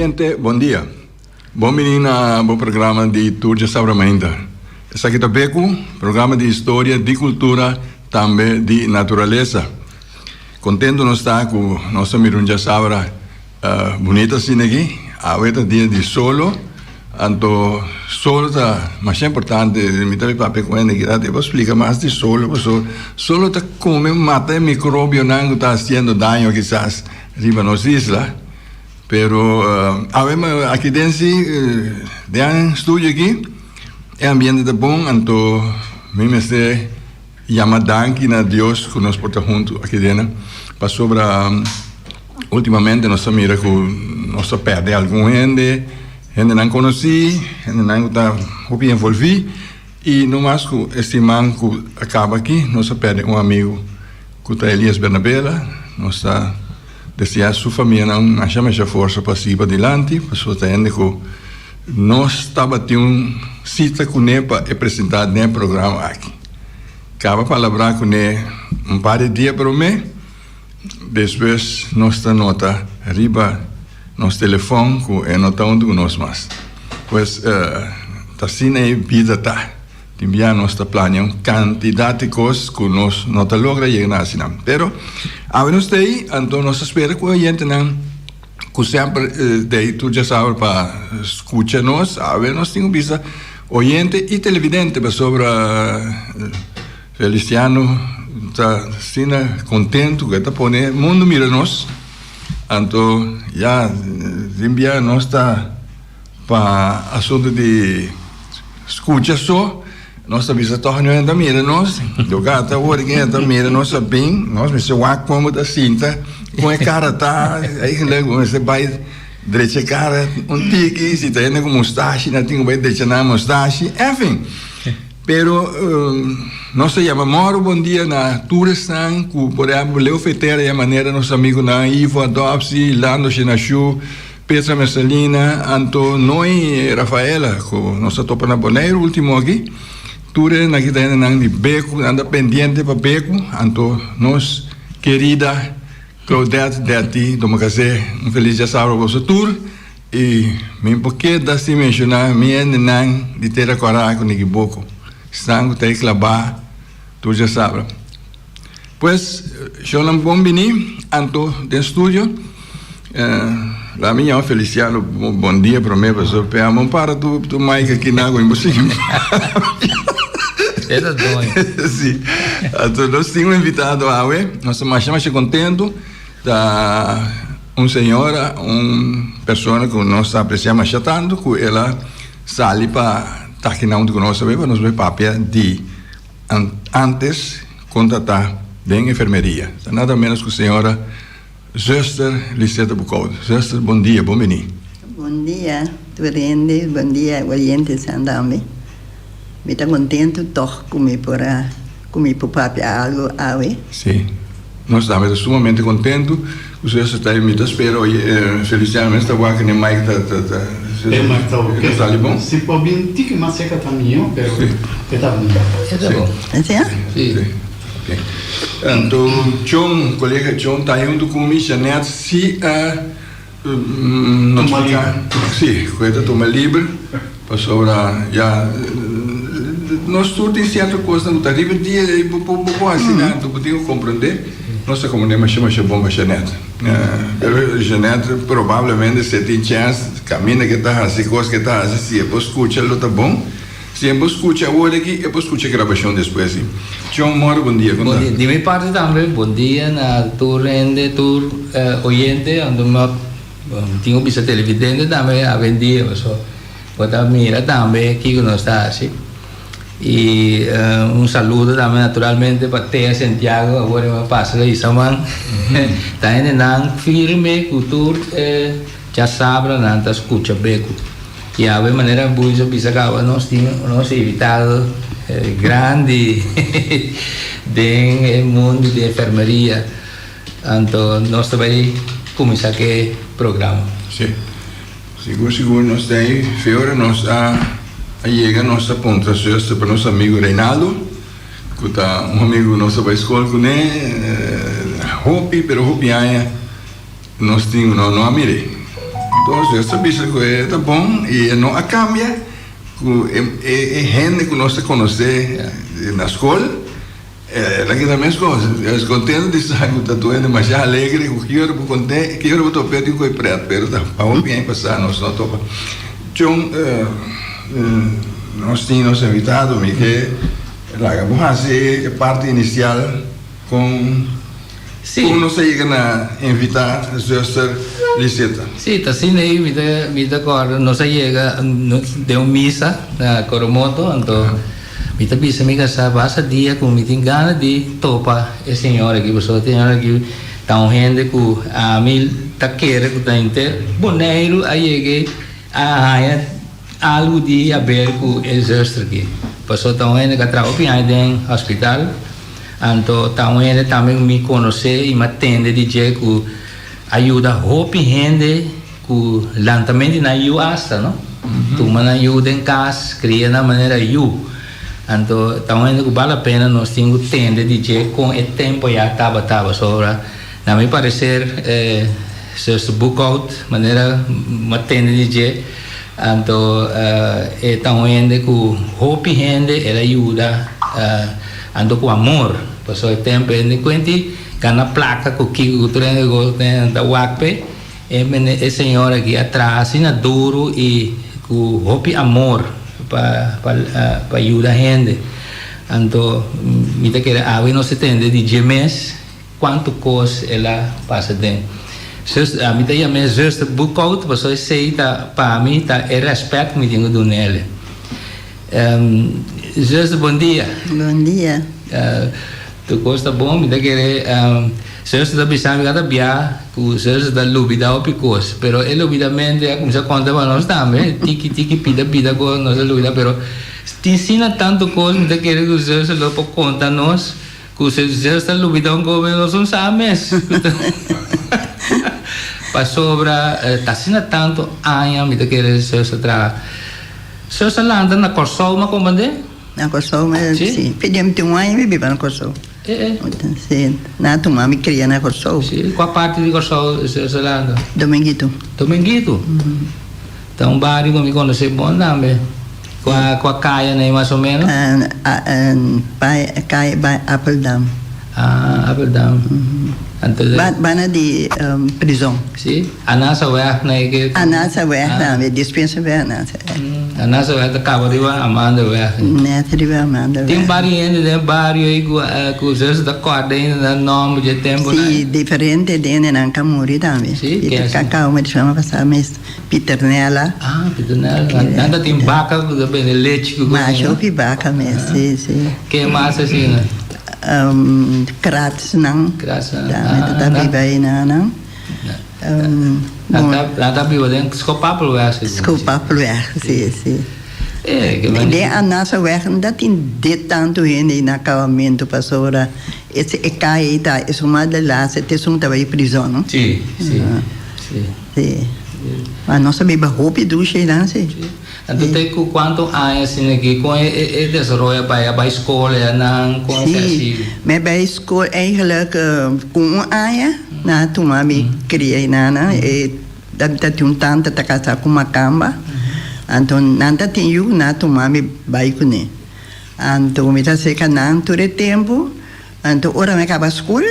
Oyente, bon dia. Bon bini na bo programa di Tur Djasabra Mainta. Esaki ta Beku, programa di historia, di kultura, tambe di naturalesa. Kontento nos ta ku nos ta mira un djasabra bunita asina aki. Awe ta dia di solo, anto solo ta masha importante. Mi ta papia ku hende aki rato, e por splika mas di solo pasobra solo ta kome mata e mikrobionan ku ta hasiendo daño kisas riba nos isla. Pero awe aki den si den studio aki e ambiente ta bon anto mi mester yama danki na Dios ku nos por ta huntu aki den pasobra ultimamente nos ta mira ku nos ta perde algun hende, hendenan konosí, hendenan ku ta hopi envolví i no mas ku e siman ku a kaba aki nos a perde un amigu ku ta Elias Bernabela nos ta Deseá su famianan masha masha forsa pa sigui padilanti, pasobra ta hende ku nos tabatin un sita kuné pa e presentá den e programa aki. Kaba palabrá kuné un par di dia promé, despues nos ta nota riba nos telefòn ku e no ta huntu ku nos mas. Pues, ta asina e bida ta. Tin bia nos ta plania un kantidat di kos ku nos no ta logra yega na hasi nan. Pero awe nos ta ei, anto nos ta spera ku e oyentenan ku semper ta ei tur djasabra pa skucha nos, awe nos tin ku bisa oyente i televidente pasobra Feliciano ta asina kontentu ku e ta pone mundu mira nos. Anto ya tin bia nos ta. Pa asuntu di skucha so, nos ta bisa tòg no hende ta mira nos. Lo ta wor ku hende ta mira nos a bin, nos mester wak kon bo ta sinta, kon e kara ta. Eigenlijk bo mester bai drecha e kara un tiki, si ta hende ku mustashi nan tin ku bai drecha nan mustashi, enfin. Pero nos ta yama mòru bon dia na tur esnan ku por ehèmpel Leo Fetera i e manera nos amigunan Ivo Adopsi, Lando Shenashu, Petra Mercelina, anto Noy Rafaela ku nos a topa na Boneiru ultimo aki. Tur e nan aki ta hendenan di Beku, nan ta pendiente pa Beku. Anto nos kerida Claudette Detty Domacassé, un felis djasabra boso tur. I mi por keda sin menshoná mi hendenan di Tera Kòrá ku Nikiboko, esnan ku ta ei klabá tur djasabra. Pues, shownan bon bini anto den studio. Laat mi yama Feliciano bon dia prome pasobra pe amo para tu tu mic aki na ku imposible. E ta doño. Si. Anto nos tin un invitado awe, nos ta masha masha contento. Ta un señora, un persona ku nos ta aprecia masha tanto ku el a sali pa ta aki na hunto ku nos awe pa nos bay papia di Antes konta ta den enfermeria. Ta nada menos ku señora Zuster Lisette Boekhout. Zuster, bon dia, bon bini. Bon dia tur hende, bon dia oyentenan tambe. Mi ta kontentu tòg ku mi por a ku mi por papia algu awe. Sí, nos tambe ta sumamente kontentu ku Zuster ta ei. Mi ta spera oye Feliciano mes ta wak ne mic ta ta ta E mic ta ok. Ta sali bon? Si por bin tiki mas cerca ta mihó, pero e ta bon. E ta bon. Asina? Si. Si. Ok. Anto Chon, colega Chon ta hunto cu mi, Jeanette si a notifica. Si, cu e ta tuma liber pasobra ya nos tur tin cierto cosnan cu ta riba dia y bo por haci nan, anto bo tin cu comprende. Nos ta comprende masha masha bon pa Jeanette. Pero Jeanette probablemente si e tin chance caminda ke ta haci cos ke ta haci si e por scucha lo ta bon. Si e por scucha awor aki e por scucha grabacion despues si. John Moro bon dia con ta? Bon dia di mi parti tambe bon dia na tur hende tur oyente anto mi tin cu bisa televidente tambe awendia pasobra bo ta mira tambe kico nos ta haci. Y un saludo tambe naturalmente pa Thea Sentiago, awor e a pasa la Isaman. Ta hendenan firme cu tur e djasabra nan ta scucha Beku. Y awe manera Buis a bisa caba nos tin nos invitado grandi den e mundo di enfermeria. Anto nos ta bay cuminsa cu e programa. Sí. Sigur sigur nos ta ei fe ora nos a yega nos ta puntra zuster pa nos amigo Reinaldo ku ta un amigo ku nos a bai skol kuné hopi pero hopi aña nos tin no no a mir'é. Anto zuster a bisa ku e ta bon i e no a kambia ku e hende ku nos ta konosé na skol. El a keda meskos. Es kontento di sa ku ta tur hende masha alegre ku ki ora bo kont'é, ki ora bo top'é tin ku e prèt, pero ta hopi aña pasá nos no topa. Chon, nos tin nos invitado, mi ke laga bo hasi e parti inisial kon kon nos a yega na invitá zuster Liseta. Sí, ta asina ei mi ta mi ta kòrda nos a yega den un misa na Coromoto, anto Mi ta bisa mi kasá basta dia ku mi tin gana di topa e señor aki pasobra e señor aki ta un hende ku ami ta kere ku ta henter Boneiru a yega a haña algu di haber ku e zuster aki pasobra ta un hende ku a traha hopi aña den hospital anto ta un hende tambe ku mi konosé i mi a tende di dje ku a yuda hopi hende. Ku lantament di nan yu asta, no? Tuma nan yu den kas, kria nan manera yu. Anto ta un hende ku bal la pena nos tin ku tende di dje kon e tempo ya tabata. Pasobra na mi pareser e zuster Boekhout, manera mi a tende di dje, anto e ta un hende ku hopi hende el a yuda, anto ku amor. Pasobra e tempo e kuenti gana plaka ku kiko ku tur hende ta wak p'e. E mene e señor aki a traha asina duru i ku hopi amor pa pa pa yuda hende. Anto mi ta kere awe nos ta tende di dje mes kuantu kos el a pasa den. Zuster, ami ta yam'é zuster Boekhout pasobra esei ta pa mi ta e rèspèt ku mi tin ku dun'el. Zuster bon dia. Bon dia. Tur kos ta bon, mi ta kere Zuster ta bisa mi kada bia ku Zuster ta lubida hopi kos, pero e lubidamente a kuminsá konta pa nos tambe, tiki tiki pida pida kos nos a lubida, pero tin asina tantu kos mi ta kere ku Zuster lo por konta nos ku Zuster ta lubida un kos nos no sa mes pasobra ta asina tantu aña mi ta kere Zuster traha. Zuster lanta na Kòrsou mi a komprendé? Na Kòrsou mi si. P'e mi tin un aña mi biba na Kòrsou. Si, nan a tuma mi kria na Kòrsou. Si, kua parti di Kòrsou esei landa? Dominguito. Dominguito? Ta un bario ku mi konosé bon tambe. Kua kua kaya nei mas o ménos? Kaya bai Appeldam. Ah, Appeldam. Anto Banda di prizon. Si. Anasaweg na e ke. Anasaweg tambe, Dispensaweg Anasaweg. Anasaweg ta kaba riba Amandaweg. Net riba Amandaweg. Tin bari hende den e bario ei ku ku zus ta kòrda ainda nan nòmber dje tempu nan. Si, diferente hendenan ka muri tambe. Si, ken asina? Kakao mi di semana pasá mes Pieternella. Ah, Pieternella. Nan ta tin baka ku ta bende lechi ku kos asina. Masha hopi baka mes, si, si. Ken mas asina? Kratsnan. Kratsnan. Tambe ta biba einan. Nan ta biba den Schopapelweg segun. Schopapelweg, si, si. Den Anasaweg no ta tin de tantu hende na kabamentu pasobra e kaya ei ta esun mas de laatste te esun ta bai prizon, no? Si, si, si. Si. Ma nos a biba hopi dushi einan, si. Anto te ku kuantu aña asina aki kon e desaroyo a bai? A bai skol e anan? Kon esei a Sí, sigui? mi a bai skol eigenlijk ku un aña nan a tuma mi kria i nana e ta tin un tanta ta kasá ku makamba anto nan ta tin yu nan a tuma mi bai kuné anto mi ta seka nan tur e tempu anto ora mi a kaba skol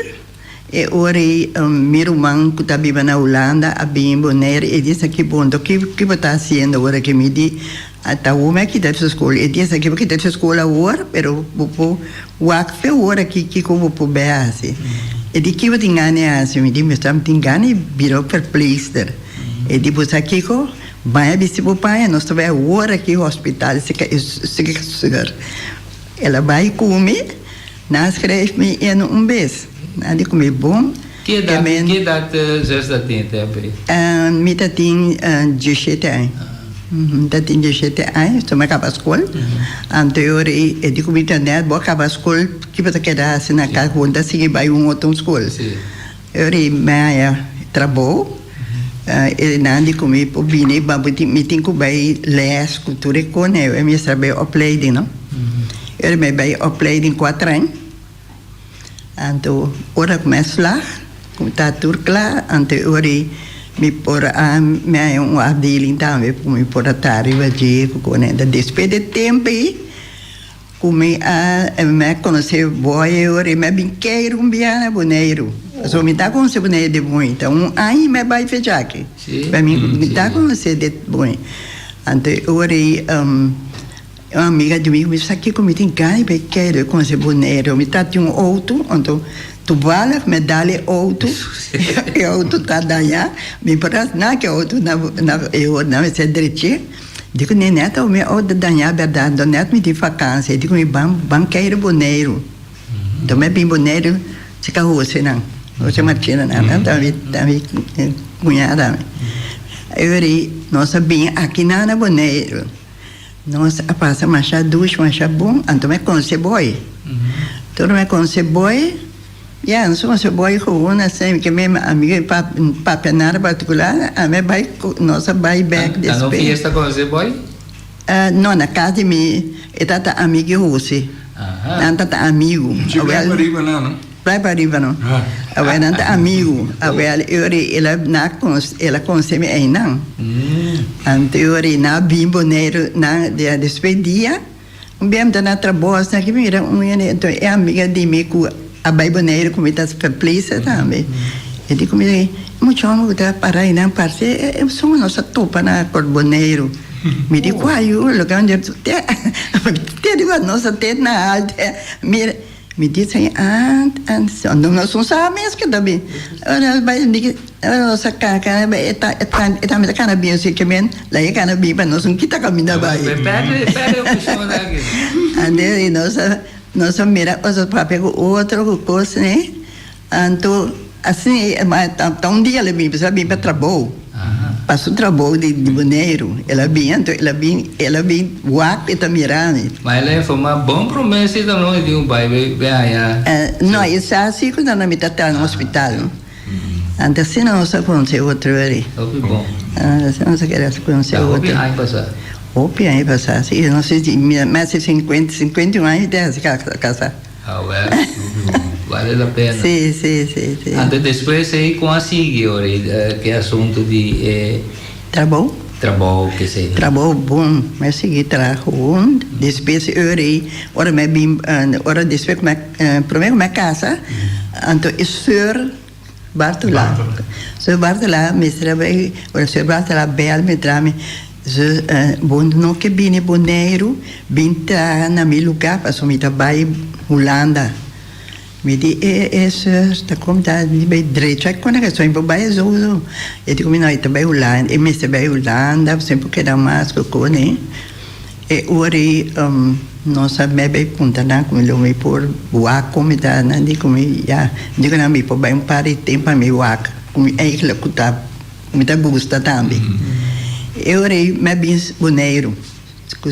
E ora ei mi ruman ku ta biba na Hulanda a bini Bonaire, e di esaki, Bon, to ki ki bo ta hasiendo ora ki? Mi di, Ta awor mi a kita di skol. E di esaki, Bo kita di skol awor, pero bo por wak fe ora ki kiko bo por bai hasi. E di, Ki bo tin gana di hasi? Mi di, Mi sa mi tin gana di bira un verpleegster. E di, Bo sa kiko? Bai a bisti bo paña, nos ta bai awor aki hospital sika e sùr. El a bai ku mi. Nan schrijf mi in un bes. Nan di ku mi bon. Ki edat, ki edat zus ta tin tempu ei? Mi ta tin dieshete aña. Mi ta tin dieshete aña, so mi a kaba skol. Anto e ora ei e di ku mi ta nèt bo a kaba skol, ki bo ta keda hasi na kas? Bo no ta sigui bai un otro skol. E ora ei mi a haña trabou. E nan di ku mi por bini, ma bo tin, mi tin ku bai lès ku tur e kos. E mester a bai opleiding, no? E ora mi a bai opleiding kuater aña. Anto ora ku mi a slag, ku mi ta tur kla, anto e ora ei. Mi por a mi haña un afdeling tambe ku mi por a ta riba dje ku kon hende. Despues di tempu ei ku mi a mi a konosé boy ei ora ei mi a bin keiru un biaha na Boneiru. Pasobra mi ta konosé Boneiru di mooi. Ta un aña mi a bai fecha aki. Pa mi mi ta konosé di mooi. Anto e ora ei Un amiga di mi sa kiko mi tin gana di bai keiru e konse Boneiru. Mi ta tin un outo, anto toevallig mi a dal e outo, e outo ta dañá, mi por a na ki outo na na e ora nan mester drech'é. Di ku nèt mi outo ta dañá bèrdat, anto nèt mi tin fakansia, di ku mi ban ban keiru Boneiru. Anto mi a bin Boneiru seka Jose nan, Jose Marchena nan, ta mi ta mi kuñada mi. E ora ei nos a bin akinan na Boneiru. Nos a pasa masha dush, masha bon, anto mi a conoce Boy. Tur mi a conoce Boy, ya, nos a conoce Boy gewoon asina, mi ke mi amigo mi papia nada particular, ami a bai, nos a bai bek Na no despues. fiesta conoce Boy? No, na cas di mi, e tata amigo di Jose. Nan tata amigo. Ci bai pariba nan, no? Bai pariba no. Awel nan ta amigu. Awel e ora el a na el a conoce mi einan. Anto e ora nan a bin Boneiru nan despues dia un bia mi ta na trabou asina aki mi mira un hende anto e amiga di mi cu a bai Boneiru cu mi ta verpleegster tambe e di cu mi e mucha homber cu ta para einan parce esun nos a topa na Port Boneiru. Mi di cua yu loke nan di te te riba nos a te na alte mira. Mi di esei ant ant nos no sa mes ke ta bin. Ora nos bai di ora nos a kaka e ta e ta e tambe ta kana bin así ke men laga e kana bin pa nos no kita kaminda bai. Ante i nos a nos a mira nos a papia ku otro ku kos ne anto asina ma ta un dia el a bin pasobra el a bin pa trabou. Pa su trabou di Boneiru el a bin anto el a bin el a bin wak e ta mira mi. Ma el a informa bon prome si ta no e tin un bai bay haña. No e sa si cu nan a mi ta traha na hospital anto asina nos a conoce otro eri. Hopi bon. Asina nos a keda conoce otro. Ta hopi aña pasa. Hopi aña pasa si no si mas di cincuenta cincuenta y un aña ta casa. Ah well, vale la pena. Sí, sí, sí, sí. Anto despues ei kon a sigui ora e asunto di e. Trabou? Trabou kesei. Trabou bon, mi a sigui traha gewoon. Despues e ora ei, ora mi a bin, ora despues ku mi a, prome ku mi a kasa, anto e seur Bartola, seur Bartola mester a bai, ora seur Bartola bel mi traha mi, Ze bo no ke bini Boneiru bin traha na mi lugá pasobra mi ta bai Hulanda. Mi di e e zus ta kon ta mi bai drecha e kona so mi por bai souso. E di ku mi no e ta bai Hulanda e mester bai Hulanda pasobra mi por keda mas ku kone. E ora ei nos a mei bai puntra nan ku mi lo mi por wak kon mi ta nan di ku mi ya mi di ku nan mi por bai un par di tempu pa mi wak ku mi eigenlijk ku ta. Mi ta gusta tambe. E ora ei mi a bin Boneiru, ku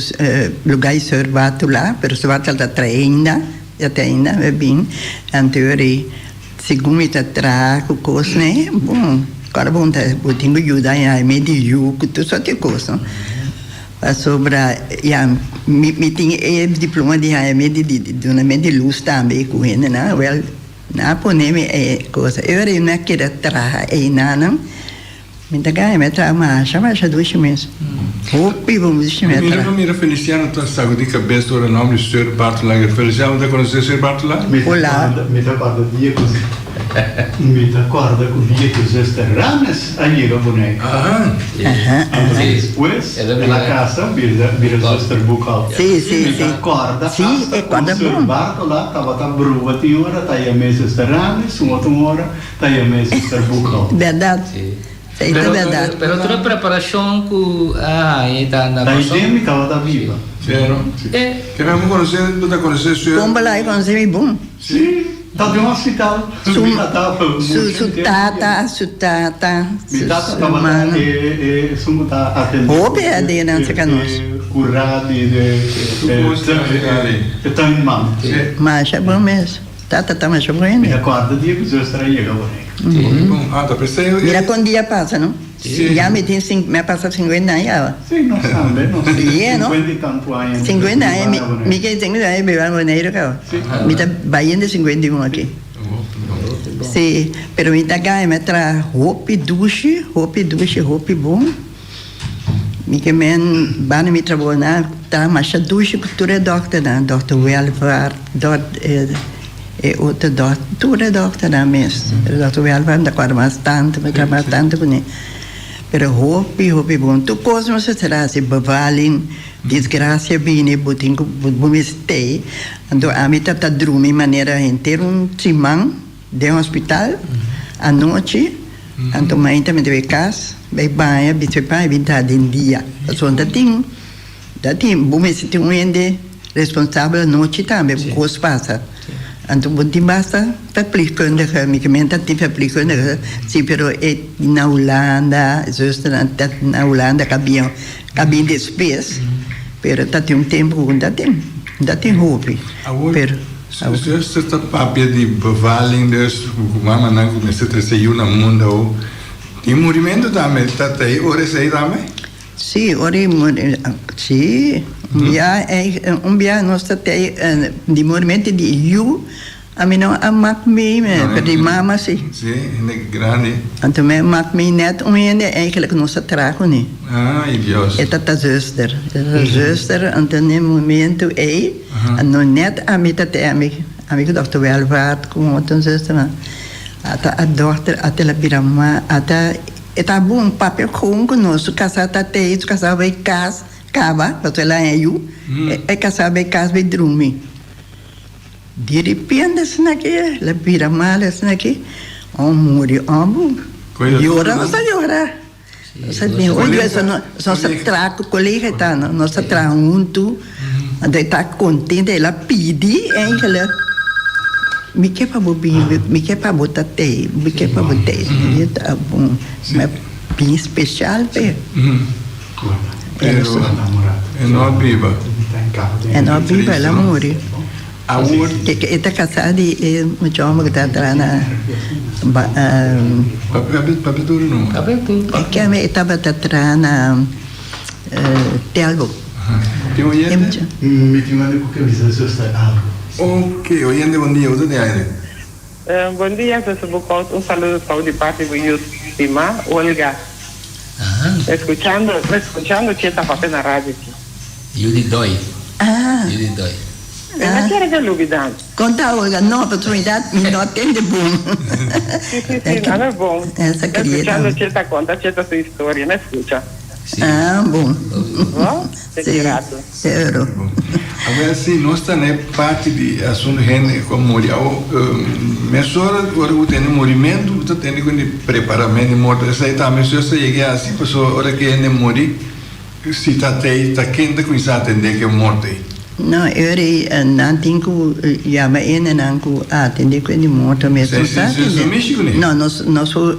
lugá di Sir Bartola, pero Sir Bartola ta traha ainda, ta traha ainda, mi a bin, anto e ora ei segun mi ta traha ku kosnan, bon, kòrda bon ta bo tin ku yuda ya e medio yu ku tur sort di kos, no. Pasobra ya mi mi tin e diploma di haña medio di duna medio lus tambe ku hendenan, wèl. Nan a pone mi e cosa. E ora mi a keda traha einanan, mi ta gana, mi a traha masha masha dushi mes. Hopi bon dushi mi a traha. Mi mira Feliciano ta sagudi cabes ora nomber di Sir Bartola. Feliciano ta conoce Sir Bartola? Hola. Mi ta corda dia cu mi ta corda cu dia cu Zuster Rames a yega Bonaire. Anto despues el a casa bira bira Zuster Boekhout. Sí, sí, Mi ta sí. corda Sí, hasta e cu corda Sir bon. Bartola tabata bruha tin ora ta yam'é Zuster Rames, un otro ora ta yam'é Zuster Boekhout. Berdad. Sí. Esei ta Pero, berdad. pero tur e preparacion cu a haña ta na Ta Kòrsou. idea mi tabata biba. Sí, no? E. Ke nan bo conoce, bo ta conoce Sir. Kon bo lai conoce mi bon? Sí, ta den hospital. Su, Mi tata su, su tata, su tata, Mi su, tata su tabata mano. e, e, esun ku ta atendé Hopi e, adenan e, cerca nos. e kurá di de, Su e, kos ta e, e tuinman. Sí. Masha bon mes. Tata ta masha Mi bueno. ta kòrda dia ku zuster a yega Bonaire. Hopi bon. Ah, ta p'esei Mira kon dia pasa, no? Sí. Ya mi tin cin, mi a pasa cincuenta aña awa. Sí, nos tambe, nos tin Yeah, no? cincuenta y tantu aña mi ta Cincuenta aña, mi, biba na Bonaire. mi ke cincuenta aña biba na Boneiru kaba. Sí. Mi ta bayendo cincuenta y un aki. Sí, pero mi ta gana mi a traha hopi dushi, hopi dushi, hopi bon. Mi ke men banda mi trabou nan ta masha dushi ku tur e dòkternan, dòkter Welvaart, dòk e otro dòkter, tur e dòkternan mes. Pero dòkter Welvaart mi ta kòrda mas tantu, mi traha mas tantu kuné. Pero hopi hopi bon. Tur kos nos a ser hasi, bevalling, disgracia bini, bo tin ku bo mester. Anto ami ta ta drumi manera henter un siman den hospital anochi. Anto mainta mi ta bai kas, bai baña, bisti paña, bin traha den dia. Pasobra ta tin, ta tin, bo mester tin un hende responsabel anochi tambe, ku kos pasa. Anto bo tin basta verpleegkundige, mi ke men ta tin verpleegkundige, si, pero e na Hulanda, e zusternan ta na Hulanda ka bin, ka bin despues, pero ta tin un tempo ku ta tin, ta tin hopi, pero. Awor, zuster ta papia di bevalling, dus ku mamanan ku mester trese yu na mundo awo, tin murimentu tambe, ta ta e ora esei tambe? Sí, ora e muri, sí, un bia un bia nos ta tei di murimentu di yu, ami no a mak mi, pero di mama sí. Sí, hende grandi. Anto mi a mak mi net un hende eigenlijk nos a traha kuné. Ay Dios. E ta ta zuster, e ta ta zuster, anto n'e momento ei, no net ami ta tei, ami ami ku dòkter Welvaart ku un otro zusternan, ata a dòkter a tela bira ma ata. E ta bon papia kon ku nos, su kasá ta tei, su kasá bai kas kaba, pasobra el a haña yu, e kasá bai kas bai drumi. Di repente asina aki el a bira mal asina aki, un muri òmbu, yora nos a yora, nos a bin oye eso nos a traha ku kolega e ta, nos a traha huntu, anto e ta kontento, el a pidi eigenlijk. Mi ke pa bo bin, mi ke pa bo ta tei, mi ke pa bo tei. Mi ta bon, mi bin special p'e. Pero e no a biba. E no a biba, el a muri. Awor. E ta casá di e mucha homber ku ta traha na Papia duru no. E keme e tabata traha na Telbo. Tin oyente? Mi tin manda ku ke bisa zuster algo. Ok, oyente bon dia, bo ta den aire. Bon dia zuster Boekhout, un saludo pa bo di parti bo yu stima Olga. Escuchando, escuchando che ta papia na radio aki. Yu di doi. Yu di doi. Mi no kier ke lubida. Kon ta Olga? No, pasobra mi ta mi no a tende bon. Si, si, si, a ver bon. Escuchando che ta conta che ta su historia, mi a scucha. Ah, bon. Bo? Te Sí, kirato. seguro. Awel si nos ta na e parti di asuntu hende ku a muri awo mesora ora ku tene murimentu bo ta tene ku di preparamentu di morto esei tambe si ta yega hasi pasobra ora ku hende muri si ta tei ta ken ta kuminsá atendé ku e morto ei. No, e ora ei nan tin ku yama hendenan ku atendé ku e di morto mes. Nos ta atendé. No, nos nos por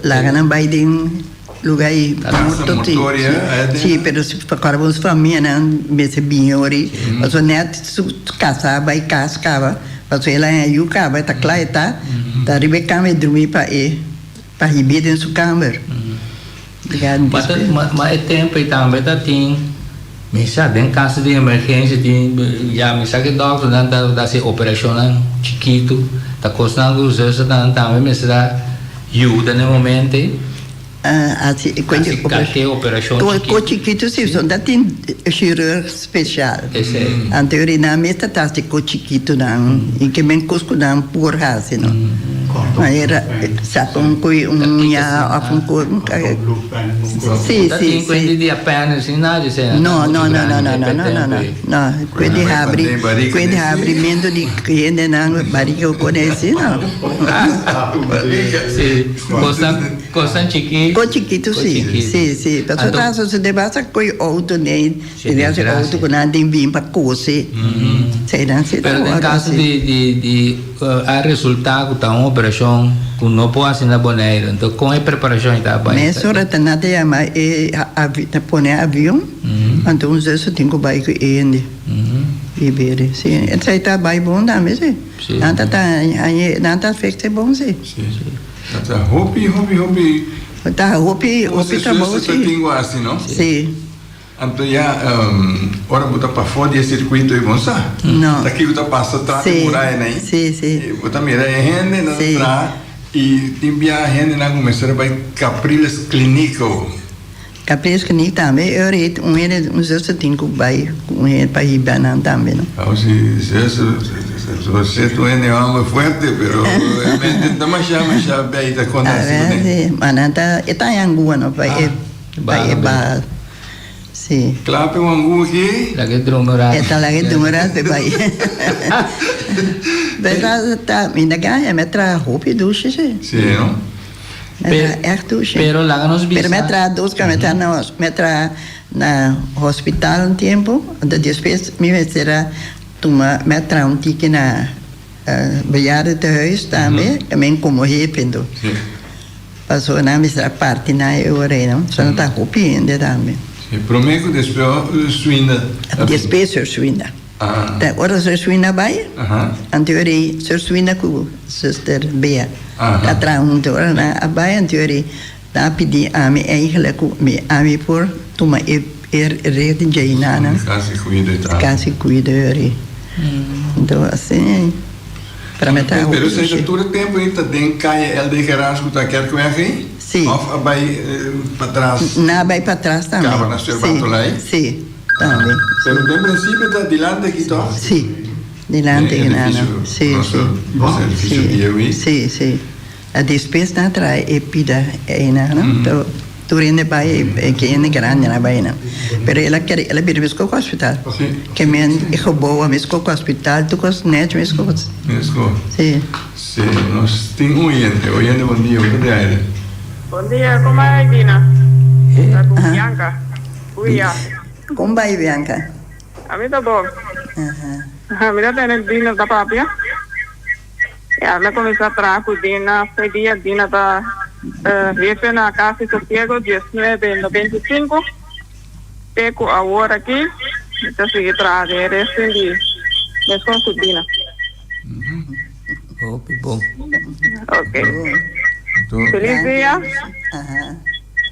laga nan bai den. Luga i Casa morto si. mortoria aya den. Si, pero si ora bo famianan mester bini ori, pasobra net su casa bai cas caba, pasobra el a haña yu caba, e ta cla e ta, ta riba e cama e drumi pa e pa hib'é den su camber. Ma ta ma e tempo ei tambe ta tin mi sa den caso di emergencia tin ya mi sa ke dokternan ta hasi operacionnan chikitu ta cosnan ku zusternan tambe mester a Yuda na e momento ei. Hasi kalke operashon chikitu. Ko chikitu si, so ta tin chirurg spesial. Esei. Anto yori nan mes ta hasi ko chikitunan i ke men kos ku nan por hasi no. Manera saka un koi un uña òf un kos. Si, Ta si, tin si. kuenti di apèndis ni nada di esei. No, no, no, no, no, no, no, no, no. Kue di habri, kue di habrimentu di hendenan barika ku kone así no. Sí, kosnan, kosnan chikí. Kos chikitu sí, sí, sí. Pasobra ta sosodé basta koe outo nei, tin hasi outo ku nan tin bin pa kose. Eseinan sí ta Pero den wòrdu kaso hasi. di di di a resultá ku ta un operashon ku no por hasi na Boneiru, enton kon e preparashon ei ta bai? Mesora ta nan ta yama e ta pone avion, anto un zuster tin ku bai ku e hende. I bere, sí. Esei ta bai bon tambe, sí. Sí. Nan ta ta hañ'e, nan ta afect'e bon, sí. Sí. Ta ta hopi, hopi, hopi. Ta hopi, hopi trabou, sí. Ta tin ku hasi, no? Sí. Anto ya, ora bo ta pafó di e sirkuito ei bon sa. No. Ta kiko ta pasa tras di muraya nan ei. Sí, sí. Bo ta mira e hende nan ta Sí. traha. I tin bia hendenan ku mester a bai Capriles Klinico. Capriles Kliniek tambe e ora ei un hende un zuster tin ku bai ku un hende pa hiba nan tambe no. Awo si zuster bo ta un hende homber fuerte pero realmente no ta masha masha bei ta konta asi ku den. Si ma nan ta e ta haña angua no pa e pa e baha si. Kla pa e angua aki. Laga e drumi un rato. E ta laga e drumi un rato pa e bai. Pero ta mi ta gana mi a traha hopi dushi si. Si no. Mi a traha ègt dushi. Pero laga nos bisa. Pero mi a traha dos kaba, mi a traha na mi a traha na hospital un tiempo, anto despues mi mester a tuma, mi a traha un tiki na bejaardentehuis tambe, también como jefe anto. Pasobra nan mester a parti nan e ora ei, no? Pasobra nan ta hopi hende tambe. Si, prome ku despues Swinda a bin? Despues Sir Swinda. Ta ora Sir Swinda bai, anto ora ei Sir Swinda ku Zuster Bea ta traha huntu. Ora nan a bai anto ora ei nan a pidi ami eigenlijk ku mi ami por tuma e e red djei nan. Kasi kuido e ta. Kasi kuido e ora ei. Anto asina ei para mi ta hopi Pero esei ta dushi. tur e tempu ei ta den Kaya LD Gerards ku ta Kerkweg ei? Si. Of a bai patras? Nan a bai patras tambe. Kaba na Sir Bartolai? Si. Tambe. Pero den principio ta dilanti aki toch? Si, dilanti Den aki nan. edificio, Si, nos si. nos edificio Si, bieu ei. si, si. A despues nan a traha e pida einan, no? Pero tur hende bai, e ke hende grandinan a bai einan. Pero el a kere, el a bira meskos ku hospital. Si. Ke men e gebouw a meskos ku hospital, tur kos nèchi meskos. Meskos. Si. Si, nos tin un oyente. Oyente, bon dia. Bo ta di aire. Bon dia, como bai Dina? Ta ku Bianca. Uia. Kon bai Bianca? A mi ta bon. Mi ta tene Dina ta papia. Ya mi a kuminsá traha ku Dina fe dia Dina ta hefe na Kas di Sosiego diesnuebe 95 te ku awor aki mi ta sigui traha den e resting di meskos ku Dina. Hopi bon. Ok. Feliz dia.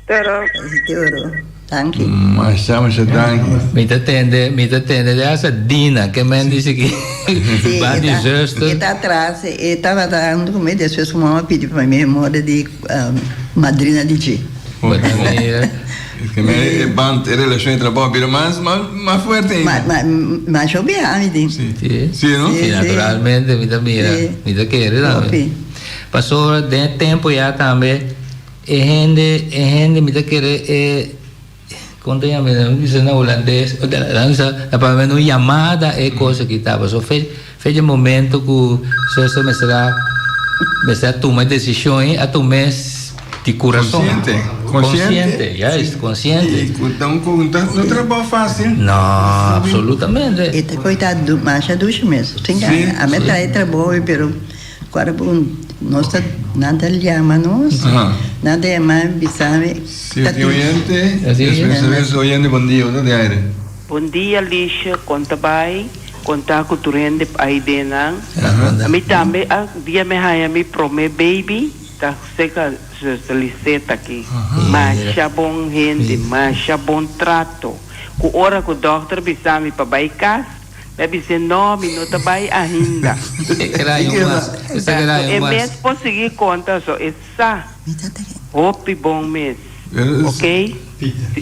Pero. Toro, danki. Masha, masha danki. Mi ta tende, mi ta tende de asa Dina, ke men dice ki Sí, ba di zuster. E ta atras, e tabata ando ku mi, despues su mama pidi pa mi morde di madrina di dje. Bo ta mira. Ke men e band, e relashon e trabou bira mas, mas fuerte ainda. Ma, ma, masha obiha mi tin. Sí. Sí, no? Sí, naturalmente mi ta mira, mi ta kere tambe. Pasobra den e tempo ya tambe. E hende, e hende, mi ta kere e, kon ta yama, nan bisa na hulandes, nan bisa na papiamento un yamada e kos aki ta. Pasobra fe, fe dje momento ku zuster mester a, mester a tuma e desishon ei, a tum'é di kurason. Konsiente, konsiente. Juist, konsiente. I ku ta un ku no ta trabou fásil. No, absolutamente. E ta koitá masha dushi mes. Sin Sí. A mi a trae trabou pero. Cuando bo nos ta nan ta llama nos, nan ta llama bisa mi. Si tin oyente, despues oyente bon dia, bo ta di aire. Bon dia Lisha, kon ta bai? Kon ta ku tur hende ai den nan? Ami tambe a dia mi haña mi prome baby ta seka zuster Lisette aki. Masha bon hende, masha bon trato. Ku ora ku dokter bisa mi pa bai kas, Mi a bis'é, No, mi no ta bai ainda. E mes por sigui konta so e sa hopi bon mes. Ok,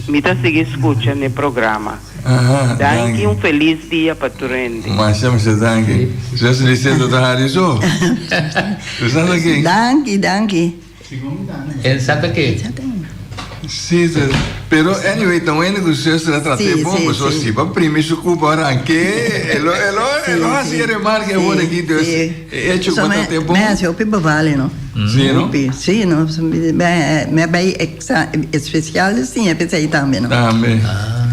mi ta sigui skucha n'e programa. Danki, un felis dia pa tur hende. Masha masha danki. Zuster Lisette ta hari so. Susana ken? Danki, danki. En sa ta ke? Sí, sí. Pero anyway, ta bueno ku zuster a trata e bon, pasobra si bo a primi su kupa ora anke, e lo, e lo, e lo hasi e remarke awor aki, dus e hecho ku bo trata e bon. Mi hasi hopi bevali, no? Sí, no? Hopi, sí, no? Mi a bai especial di siña p'esei tambe, no? Tambe.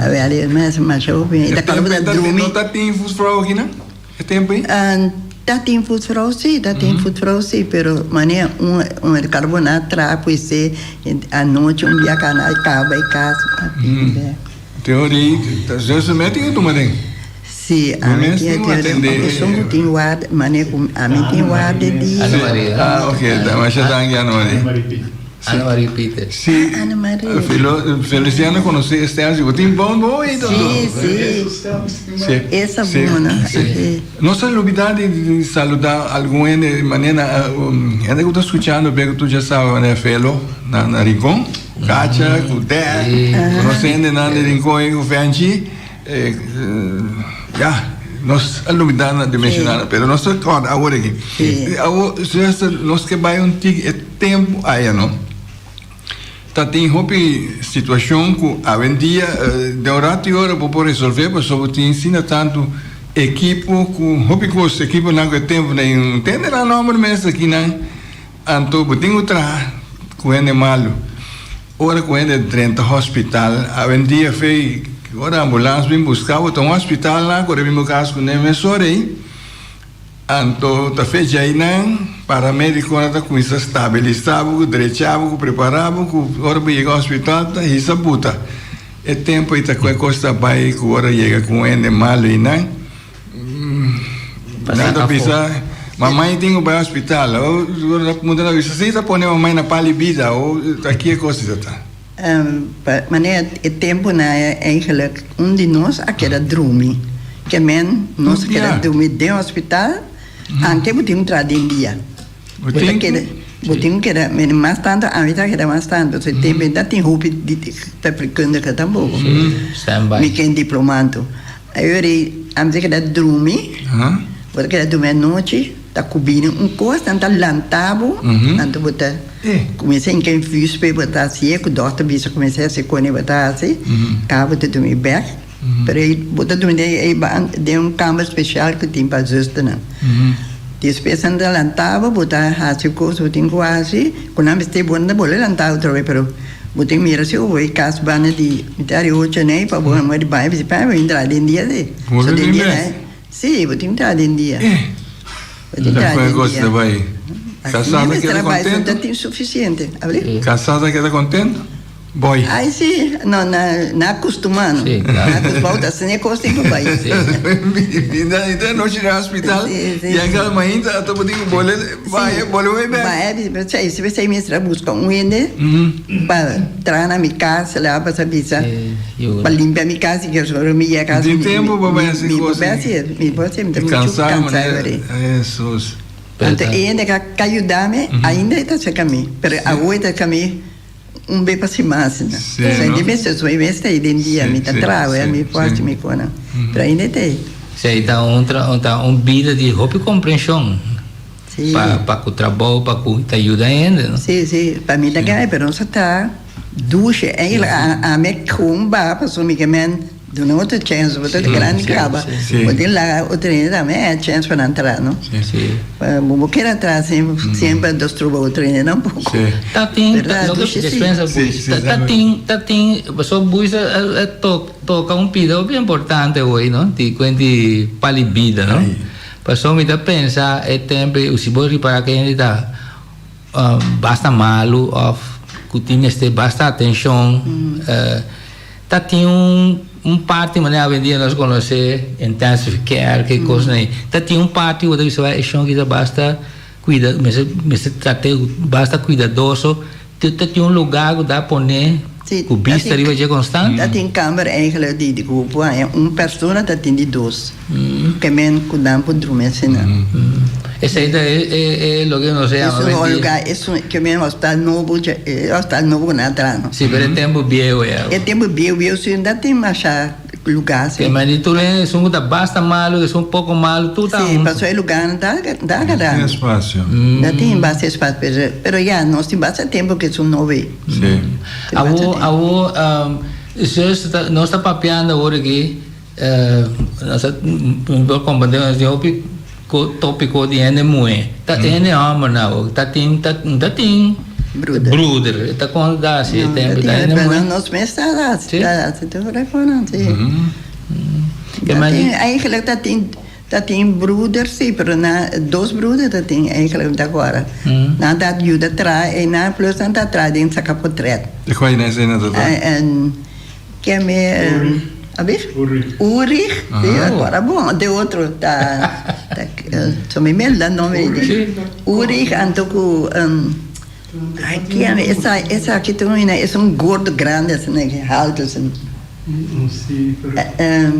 A mi hasi masha hopi. E tempo ei no ta tin voetvrouw aki, no? E tempo ei? Ta tin voetvrouw si, ta tin voetvrouw si, pero manera un un carbona traha pues anochi un bia cana a caba e cas a bin bek. Te ora ei ta zuster mes tin ku tuma den? Si, ami tin atende. Esun ku tin warda, manera ku ami tin warda di. Ana Maria. Ah, ok, masha danki Ana Maria. Ana Marie Peters. Sí. Ah, Ana Marie. Felo, Feliciano conoce este año. Bo tin bon bon oído. Sí, sí. Sí. Esa sí, bona. Sí. Sí. No sa lubida di, di saluda algun hende manera um, hende ku ta escuchando pe ku tu ya sabe manera Felo na, na Rincon, ku Kacha, ku Dad, Sí. ku nos hendenan di Rincon ei ku Fenchi. Eh, ya, nos a lubida na di mencionar, pero nos ta corda awor aki. Sí. Awor, zuster, nos ke bai un tiki e tempo aya, no? Ta tin hopi situacion cu awendia den un rato y ora bo por resolve pasobra bo tin asina tanto ekipo cu hopi cos, ekiponan cu e tempo nan no tende nan nomber mes akinan, anto bo tin cu traha cu hende malo. Ora cu hende drenta hospital, awendia fey ora ambulans bin busca bo ta un hospital nan cu ora bin bo cas cu nan mesora ey. Anto ta fecha einan, paramediconan ta cuminsa stabilisa bo, cu drecha bo, cu prepara bo, cu ora bo yega hospital ta hisa buta. E tempo ei ta cu e cos ta bay cu ora yega cu un hende malo einan, nan ta bisa, Mamai tin cu bay hospital. O ora ta puntra nan bisa, si ta pone mamai na pali bida o ta ki e cos ei ta ta. Pa manera e temponan eigenlijk un di nos a keda drumi. Ke men nos a keda drumi den hospital anke bo tin un traha den dia. Bo ta keda bo tin keda men mas tanto ami ta keda mas tanto so e tempo ta tin hopi di verpleegkundige tampoco. Mi ken diplomanto. Ayori ami ta keda drumi bo ta keda drumi anochi ta kubini un kos nan ta lanta bo anto bo ta Kuminsá hinka infuus p'e bo ta hasié, ku dòkter bisa kuminsá hasi kone bo ta hasi, kaba bo ta dumi bèk. Pero ei bo ta dumi den ei den un kamber spesial ku tin pa zusternan. Despues nan ta lanta bo, bo ta hasi kos bo tin ku hasi, ku nan mester bo nan ta bolbe lanta otro bes, pero bo tin mira si bo e kas banda di mitar di ocho nei pa bo a di baña bisa pa bo entra den dia si. So den dia nan, si bo tin entra den dia. Casada keda contento? Casada keda contento? Boy. Ay si, no, na na acostuma no. Sí, claro. Na acostuma, ta asina e cos tin cu bay. Sí. Binda inta nochi na hospital, Sí, sí. y anka mainta ato bo tin cu bole baya, bole bay bek. Baya, pesey, pesey mi mester a busca un hende pa traha na mi cas, la pasa bisa. Sí, yuda. Pa limpia mi cas y que ora mi yega cas. Tin tempo pa bay haci Mi cos. por bay haci, mi por haci, mi ta mucho Cansa, cansa manera. ora. Jesus. Anto e hende ka ka yuda mi, ainda e ta cerca mi, pero awo e ta cerca mi un be pa siman asina. Sí, Pasobra no? di mester so e mes ta ei den dia, mi ta Sí, traha, sí, mi por sí. haci mi conan, pero ainda e ta ei. Sí, ta un tra ta un bida di hopi comprension. Sí. Pa pa cu trabou, pa cu ta yuda hende, no? Sí, sí, pa mi ta gana, pero nos a ta dushi. Eigenlijk a ami gewoon baha pasobra mi ke men duna otro chens, bo ta grandi kaba. Bo tin laga otro hende tambe haya chens pa nan traha, no? Bo bo keda atrás semper anto stroba otro hende tampoco. Ta tin, ta lo ke despensa Buis, ta tin, ta tin, pasobra Buis a toca un pida hopi importante hoy, no? Di cuenti pali bida, no? Pasobra mi ta pensa e tempo ei si bo ripara ke hende ta basta malu of ku tin mester basta atenshon ta tin un un parti manera awendia nos konosé intensive care ke kosnan ei ta tin un parti ku bo ta bisa e shon aki ta basta kuida mester mester trat'é basta kuidadoso ta tin un lugar ku ta pone ku bista riba dje konstant. Ta tin kamber eigenlijk di di ku bo haña un persona ta tin di dos ke men ku nan por drumi asina. Esei ta e e e loke nos a yama Esun un lugar esun ke men hospital nobo dje e hospital nobo ku nan a traha no. Si pero e tempu bieu ya. E tempu bieu bieu si no ta tin masha lugar si. Ke men di tur hende esun ku ta basta malu esun poko malu tur ta Si huntu. pasobra e lugarnan ta ta Tin espasio. Ta tin basta espasio pero pero ya nos tin basta tempu ku esun nobo ei. Sí. Awo, awo, zus, nos ta papiando awor aki, nos ta por comprende nos tin hopi topico di hende muhe. Ta hende hombernan awo, ta tin, ta tin broeder, ta con ta haci e tempo, ta hende muhe. Nos mes ta haci, ta haci tur e cosnan, si. Ta tin, eigenlijk ta tin. Ta tin broeder si, pero nan dos broeder ta tin eigenlijk mi ta acorda. Nan ta yuda traha einan plus nan ta traha den saca potret. E kua einan esei nan ta traha? En ken mi abi? Ulrich. Ulrich, si acorda bon. De otro ta so mi meld nan nomber ei. Ulrich anto cu. Ai kian esa esaki ta un es un gordo grande asina alto asina.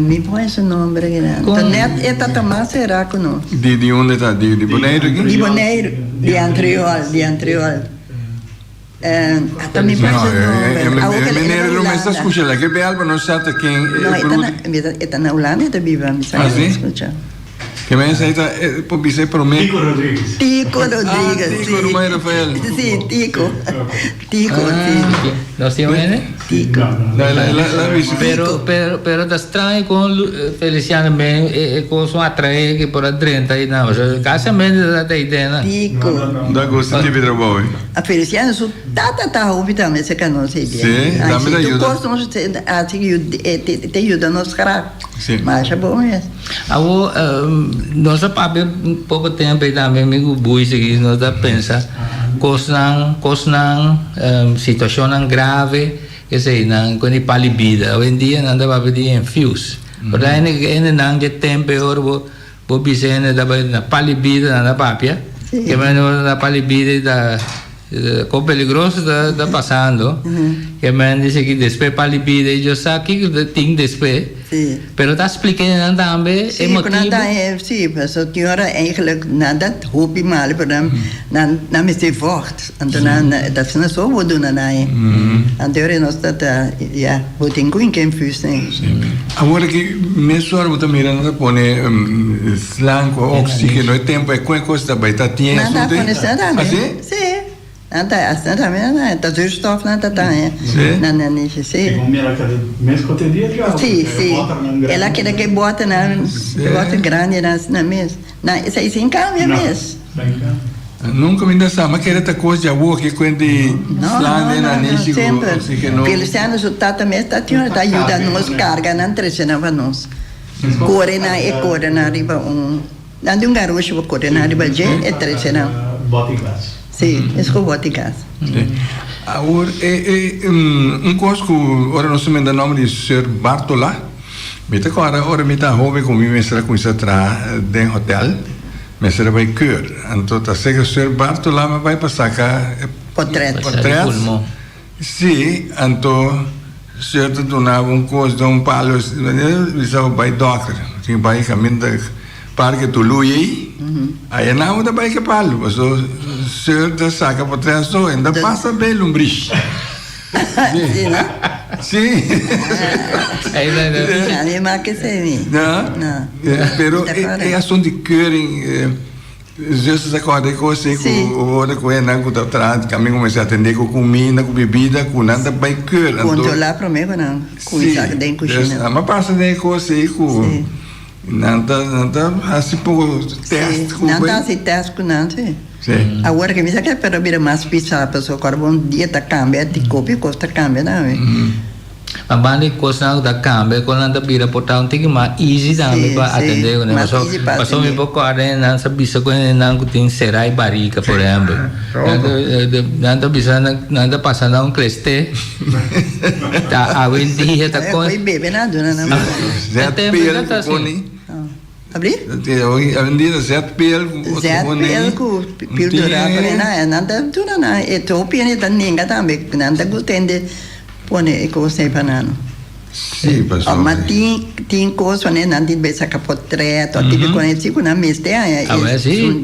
Mi pon su nombre akinan. Ta net e ta ta mas sera ku nos. Di di unda ta? Di di Boneiru aki? Di Boneiru, di Antriol, di Antriol. Ata mi pon su nomber. Awo ke el a na Hulanda. Skucha la ke bel pa nos sa ta ken e bruder. No, e ta na Hulanda e ta biba, mi sa ke skucha. Ke men esei ta por bisa e prome. Tico Rodriguez. Tico Rodriguez, si. Ah, Tico, ruman di Rafael. Si, Tico. Tico, si. Nos tin un hende? Tico. Pero, pero, pero ta straño con Feliciano men e cos un atrae que por a drenta y nan. Casi mente ta ta idea nan. Tico. Da gusto tipi trabou, eh. A Feliciano su tata ta hopi tambe cerca nos ei bien. Si, tambe ta yuda. Tur cos nos haci te yuda nos graag. Si. Masha bon mes. Awor, nos a papia un poko tempu ei tambe mi ku Bui sigui nos ta pensa kosnan, kosnan, situashonnan grave eseinan ku di pali bida. Awendia nan ta papia di infuse. Por ta hende hendenan dje tempu ei ora bo bo bisa hende ta bai na pali bida nan ta papia, ke manera ora nan ta pali bida i ta Kon peligroso ta ta pasando. Ke men dice ki despues pa libida y yo sa kiko ta tin despues. Sí. Pero ta splike nan tambe e Sí, ku nan motibu. ta sí, paso tin ora eigenlijk nan ta hopi malo pero nan nan nan mester vocht. Anto nan ta asina so bo duna nan e. Anto e ora nos ta ta ya bo tin ku hinka infuus den. Sí. Awor aki mesora bo ta mira nan ta pone slang ku oxigeno e tempo e kon e kos ta bai ta tin Nan ta asunto ei? pone asina tambe. Ah sí? Sí. Nan ta asina tambe nan ta ta zuurstof nan ta taña Sí. na nanishi sí. Segun mi el a keda mes kote dia traha Sí, porque e sí. bòternan El a grandi. keda ku e bòternan, Sí. e bòter grandinan asina mes. Nan esei sin kambia No, mes. sin kambia. Nunka mi ta sa, mi a kere ta kos di awor ke kuen di No, slang no, den no, no, nanishi ku semper. oxigeno. Feliciano su tata mes ta tin ta yuda nos karga nan trese nan pa nos. Kore nan e kore nan riba un. Nan di un garoshi bo kore nan riba dje e trece nan. Boti gas. Si, es ku boti gas. Si. Awor e e un kos ku ora nos ta menda nomber di Sir Bartola, mi ta kòrda ora mi ta hoben ku mi mester a kuminsá traha den hotel, mester a bai keur. Anto ta seka Sir Bartola mi a bai pa saka e Potret. potret. Sí, anto Sir ta duna bo un kos den un palo, bisa bo bai dòkter, tin bai kaminda Parke Tului ei, aya nan bo ta bai ke palo, paso Sir ta saka potret so, en ta pasa bei lumbrish. Sí, no? Sí. A mi mas ke semi. No? No. Pero e asunto di keuring. Zus ta kòrda e kos ei ku ora ku hendenan ku ta traha kaminda ku mester atendé ku kuminda, ku bibida, ku nan ta bai keur. Anto Kontrolá promé ku nan kuminsá den kushina. Sí, nan a pasa den e kos ei ku nan ta nan ta hasi poko tèst ku Nan ta hasi tèst ku nan, sí. Sí. Awor ke mi sa ke pero a bira mas pisá pasobra kòrda bo un dia ta kambia, di kopi kos ta kambia tambe. Ma banda di kosnan ku ta kambia kon nan ta bira por ta un tiki mas easy tambe pa atendé kuné. Mas easy pa atendé. Pasobra mi por kòrda hendenan sa bisa ku hendenan ku tin será e barika por ehèmpel. Nan ta bisa nan ta pasa nan un klesté. Ta awendia ta kon. Ko'i bebe nan a duna nan. Zetpil ku pone. Abrí? Awendia ta zetpil ku pone. Zetpil ku pildora pone nan. Nan ta duna nan e hopi hende ta nenga tambe. Nan ta gusta hende. Pone e kos ei pa nan. Sí, pasobra. Of ma tin tin kos wanneer nan tin bay saka potret of tin con si cu nan mester haña Ah, bueno, sí. esun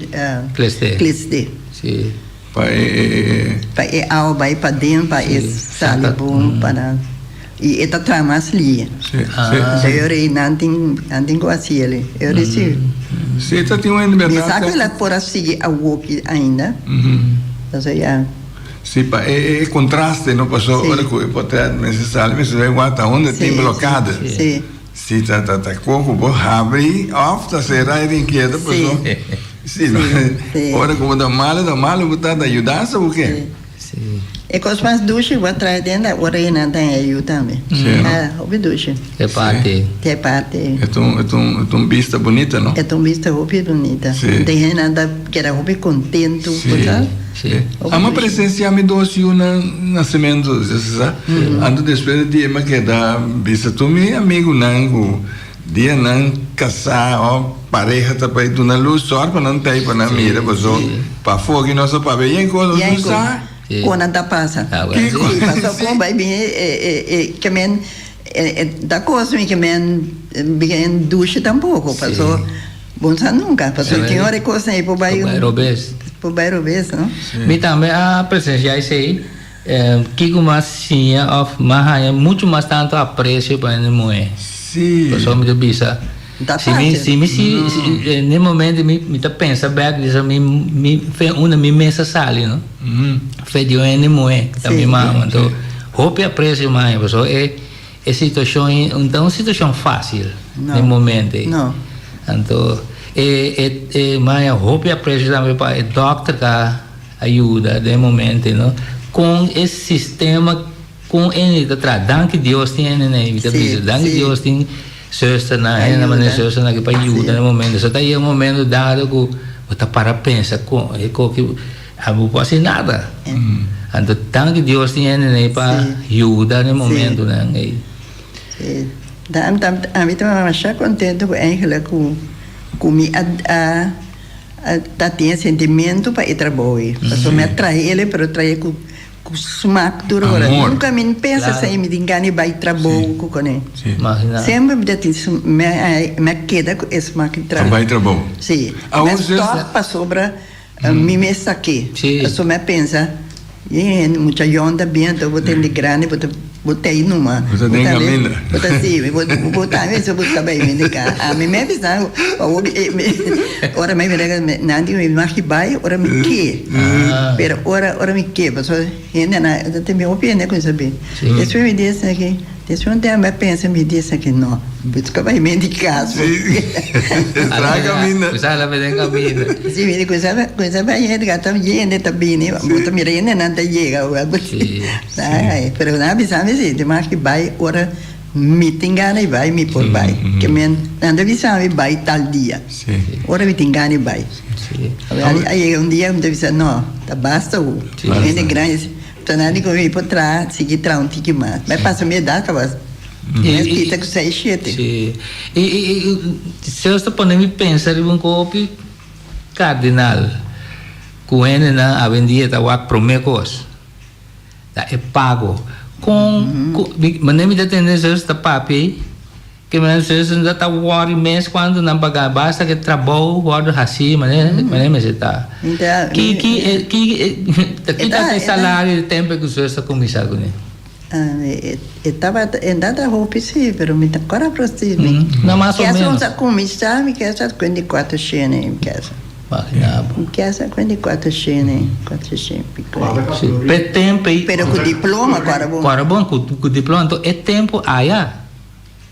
Klesté. klesté. Sí. Pa e e e. Pa e awa bay paden pa e sali Saka. bon pa nan y e ta traha mas lie. Sí, sí. Entonces e ora ei nan tin nan tin cu haci el. E ora ei sí. Sí, ta tin un hende Mi berdad. sa cu el a por a sigui awoki ainda. Entonces ya. Sí, pa e e contraste no paso Sí. ora cu e potret mester sali mester bay wak ta unda tin blokada. Sí. Sí, ta ta ta coco bo habri of ta cera e rinqueta paso. Sí. Sí, no. Sí. Ora cu bo ta malo ta malo bo ta ta yudansa bo ke. Sí. E cos mas dushi bo a trae den ta ora e nan ta en ayu tambe. Sí, no? Ah, hopi dushi. E parti. E parti. E ta un e ta un e ta un bista bunita no. E ta un bista hopi bunita. Sí. Den hendenan ta keda hopi contento, Sí. bo sa. Sí. Amo presenciá mi dos yunan nacementu, sa. Anto despues di dia mi a keda bisa tur mi amigunan ku dia nan kasá òf pareha ta bai duna lus, sòr pa nan ta ei pa nan mira, paso pafó aki nos a papia yen kos, nos no sa. Kon nan ta pasa. Kiko? Si, paso kon bai bin e ke men ta kos mi ke men bien dushi tampoko paso bo no sa nunka paso tin ora e kosnan ei por bai robes. Por bai robes no. Mi tambe a presencia esei kiko mas siña of mas haña mucho mas tanto aprecio pa hende muhe. Paso mi ta bisa Ta si mi fácil. si mi si n'e momento mi mi ta pensa bek bisa mi mi fe unda mi mes a sali no fe di un hende muhe ta mi mama anto hopi aprecio mi haña pasobra e e situacion ei no ta un situacion facil n'e momento ei anto e e e mi haña hopi aprecio tambe pa e dokter ka a yuda den e momento ei no con e sistema. Kon hende ta traha? Danki Dios tin hende na mi ta bisa. Danki Dios tin zusternan, hende manera zusternan aki pa yuda na e momento. So ta yega un momento dado ku bo ta para pensa kon e koki abo por hasi nada. Anto danki Dios tin hende na pa yuda na e momentonan ei. Ami ta masha kontento ku eigenlijk ku mi a ta tin e sentimento pa e trabou ei. Pasobra mi a traha el pero traha ku Ku smak tur ora. Amor. Nunka mi n pensa Claro. sa mi tin gana di bai trabou ku kuné. Sí. Imagina. Semper mi ta tin su mi a mi a keda ku e smak di Ta trabou. bai trabou. Sí. Awor Mi a zus. stòp pasobra mi mes ta ke. Sí. Pasobra mi a pensa, Ye mucha yòn ta bien anto bo ta hende grandi bo ta bo ta ei numa. Bo ta den kaminda. Bo ta sí bo bo tambe mester buska bai mi di ka. Ami mi a bisa awor ora mi a mira nan di mi mag di bai ora mi ke. Pero ora ora mi ke pasobra hendenan ta tin hopi hende ku sabi. Despues mi di esaki, despues un tempu mi a pensa mi di esaki no, buska bai mi di kas. Traha kaminda. Kusa la den kaminda. Si mi di kusa kusa bai hende ka ta hende ta bini bo ta mira hendenan ta yega pero nan a bisa mi si dimas ki bai ora Mi tin gana di bai, mi por bai. Ke men, nan ta bisa mi bai tal dia. Ora mi tin gana di bai. A yega un dia mi ta bisa, no, ta basta hu. Hende grandi, ta nan di ku mi por traha, sigui traha un tiki mas. Mi a pasa mi edat kaba. Mi a kita ku seis, shete. Sí. I, i, i, Señor ta pone mi pensa riba un kopi kardinal ku hendenan awendia ta wak promé kos. Ta e pago. Kon ku manera mi ta tende zus ta papia ei, ke manera zus no ta wòri mes kuantu nan paga, basta ke trabou wòrdu hasí manera manera mester ta. Ki ki ki ta ki ta e salario di tempu ku zus ta kuminsá kuné? E tabata e ta hopi sí, pero mi ta kòrda presis. No mas o Kesa menos. nos a kuminsá mi kesa kuenta di kuater shene mi kesa. Imagina bo. Mi kesa kuenta di kuater shene, kuater shen piko. Sí, p'e tempu ei. Pero ku diploma kòrda bon. Kòrda bon ku ku diploma. Anto e tempu aya.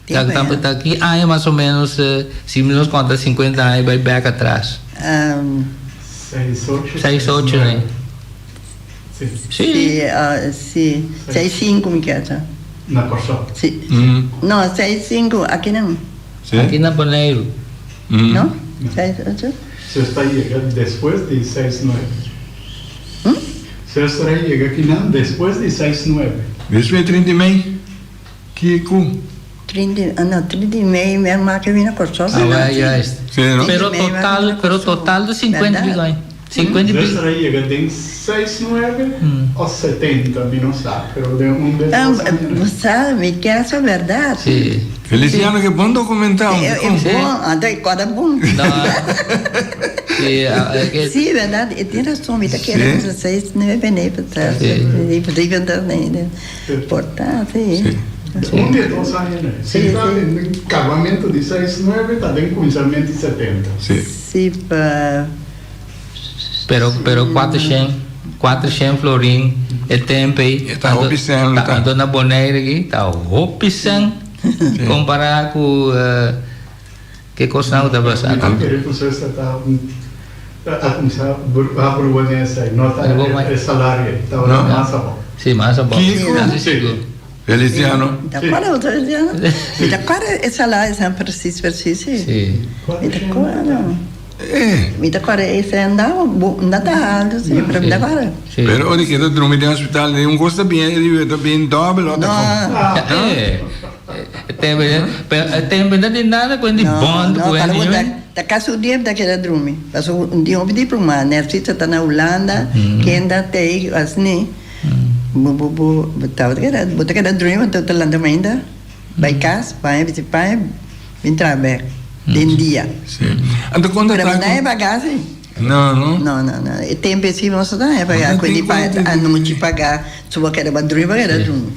Tempu aya. Ta ki aña mas o menos si nos konta sinkuenta aña bai bèk atras? Seis ocho. Seis ocho, ne? Sí. Sí. Sí, seis sinku mi kesa. Na Kòrsou? Sí. No, seis sinku akinan. Sí. Aki na Boneiru. No? Seis ocho? Zuster a yega despues di seis nuebe. Zuster a yega akinan despues di seis nuebe. Despues di trinta i mei, kiko? Trinta, no, trinta i mei mi a maka bini Kòrsou. Ah, wè, juist. Sí, no? Pero total, pero total ta sinkuenta i pico aña. Sinkuenta i pico. Zuster a yega den seis nuebe o setenta, mi no sa, pero den un de dos aña. Bo sa, mi kier sa bèrdat. Sí. Feliciano ke bon dokumentá un E kon. bon, anto e kòrda bon. No. Sí, e ke. Sí, bèrdat, e tin rason, mi ta kere ku seis nuebe, nebe, tres, drieëntig, negen, por ta, sí. Un di e dos aña ne. Si ta den kabamentu di seis nuebe ta den kuminsamentu di setenta. Sí. Sí, pa. Pero pero kuatershen kuatershen florin e temp ei. E ta hopi sen lo ta. Anto na Bonaire aki ta hopi sen kompara ku ke kosnan ku ta pasa. Mi ta kere ku zuster ta a kuminsá a brua den esei no ta e salario ei tabata mas abou. Si mas abou. Kiko? Sigur. Feliciano. Mi ta kòrda Feliciano. Mi ta kòrda e salario presis presis si. Si. Mi ta kòrda. Eh. Mi ta kòrda e senda bo no ta haltu si, pero mi ta kòrda. Pero ora ke ta drumi den hospital un kos ta bien e ta bien dòbel ota kon. Eh. Pero tempo no tin nada ku di bond ku No, no, ta kasi un dia mi ta keda drumi. Pasobra un dia hopi diploma, Nercita ta na Hulanda, kenda tei asina. Bo bo bo bo tabata keda bo ta keda drumi bo ta lanta mainta bai kas baña bisti paña bin traha bek den dia. Sí. Anto kon ta Pero ta bo no haña paga si. No no. No no no e tempo esi nos no ta haña paga ku di paña anochi paga so bo keda bo drumi bo keda drumi.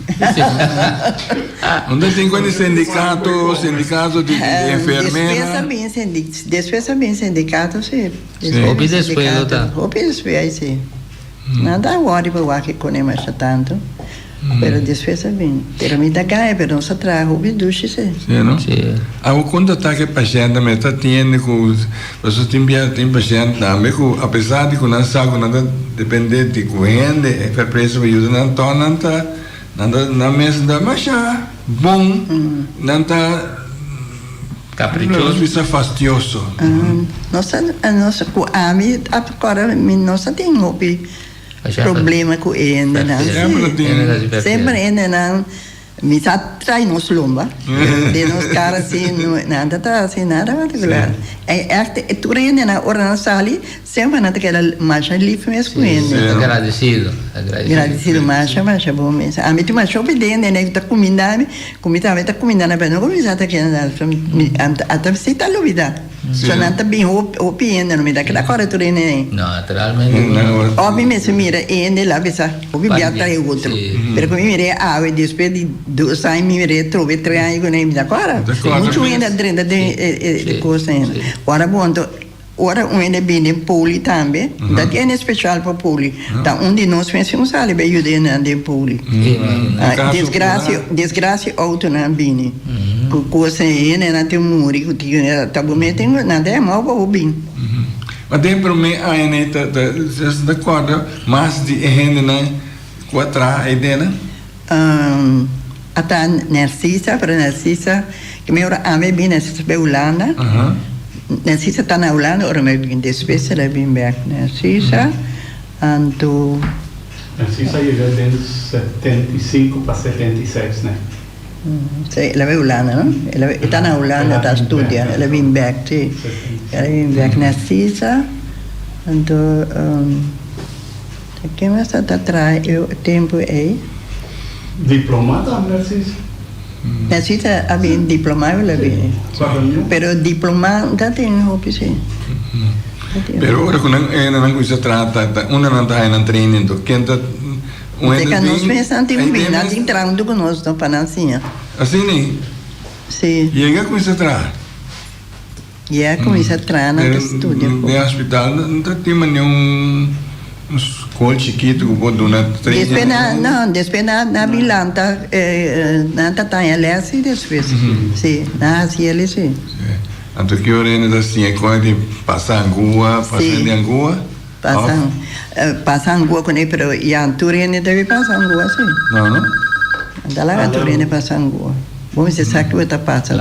Unda tin ku di sindikato sindikato di enfermera. Despues a bin despues a bin sindikato si. Hopi despues lo ta. Hopi despues ai si. Nan ta wòrdu pa wak e kone masha tantu, pero despues a bin. Pero mi ta gaya, pero nos a traha hopi dushi si. Si, no? Si. Awo kon ta ta ku e pashènt tambe ta tiende ku pasobra tin bia tin pashènt tambe ku apesar di ku nan sa ku nan ta depende di ku hende e verpleegster pa yuda nan tòg nan ta nan ta nan mes ta masha bon nan ta Caprichoso. Nos bisa fastioso. Nos ta nos cu ami a corda mi nos ta tin hopi problema cu e hendenan. Si. Semper e hendenan mi sa trae nos lomba den nos cara si nan ta traha si nada particular. E echt tur e hendenan ora nan sali semper nan ta keda masha lif mes cu hende. Agradecido. Agradecido masha masha bon mes. Ami tin masha hopi den hende cu ta cuminda mi. Ku mi tambe ta kuminda na bèn. No ku mi sa ta kende nan so mi ata si ta lubida. So nan ta bin hopi hende no mi ta keda kòrda tur hende ei. No, naturalmente ku no. Òf mi mester mira e hende la bisa hopi bia trae otro. Pero ku mi mira e awe despues di dos aña mi mira e trobe tres aña ku nan mi ta kòrda. Muchu hende a drenta den e kos ei. Ora bo anto. Ora un hende bini den poli tambe, no ta tin hende special pa poli, ta un di nos mes un sali bai yuda hendenan den poli. Desgracia, desgracia autonan bini, cu cos hendenan tin muri, cu tin, ta bo mes tin, nan ta yamao pa bo bin. Ma den prome aña nei ta, ta, ta corda mas di e hendenan cu a traha eidenan? Ata Narcisa, pero Narcisa, ke mi ora ami bin Narcisa bai Hulanda. Narcisa ta na Hulanda ora mi bin, despues el a bin bek. Narcisa, anto. Narcisa yega den 75 pa 76, ne? Si, el a bai Hulanda, no? El a, e ta na Hulanda ta studia, el a bin bek, si. El a bin bek. Narcisa, anto. Ta ken a sa ta traha e tempu ei? Diploma tambe Narcisa? Narcisa a bin diploma el a bini. Pero diploma ta tin hopi si. Pero ora ku nan e nan kuminsa traha ta ta unda nan ta haña nan training to? Ken ta un hende Teka nos bin mes nan tin ei bin den nan mes? tin traha huntu ku nos no pa nan siña. Asina? Si. Yega kuminsa traha? Ya cuminsa traha nan ta studia Pero cu. den hospital no ta tin manera un school chikito cu por duna training. Despues nan no despues nan nan bin lanta nan ta taña les si despues si nan haci el si. Anto ki ora hende ta siña con di pasa angua pasa di angua Pasa pasa angua con e pero ya tur hende debe pasa angua si. No no. Nan ta laga tur hende pasa angua bo mester sa kico ta pasa.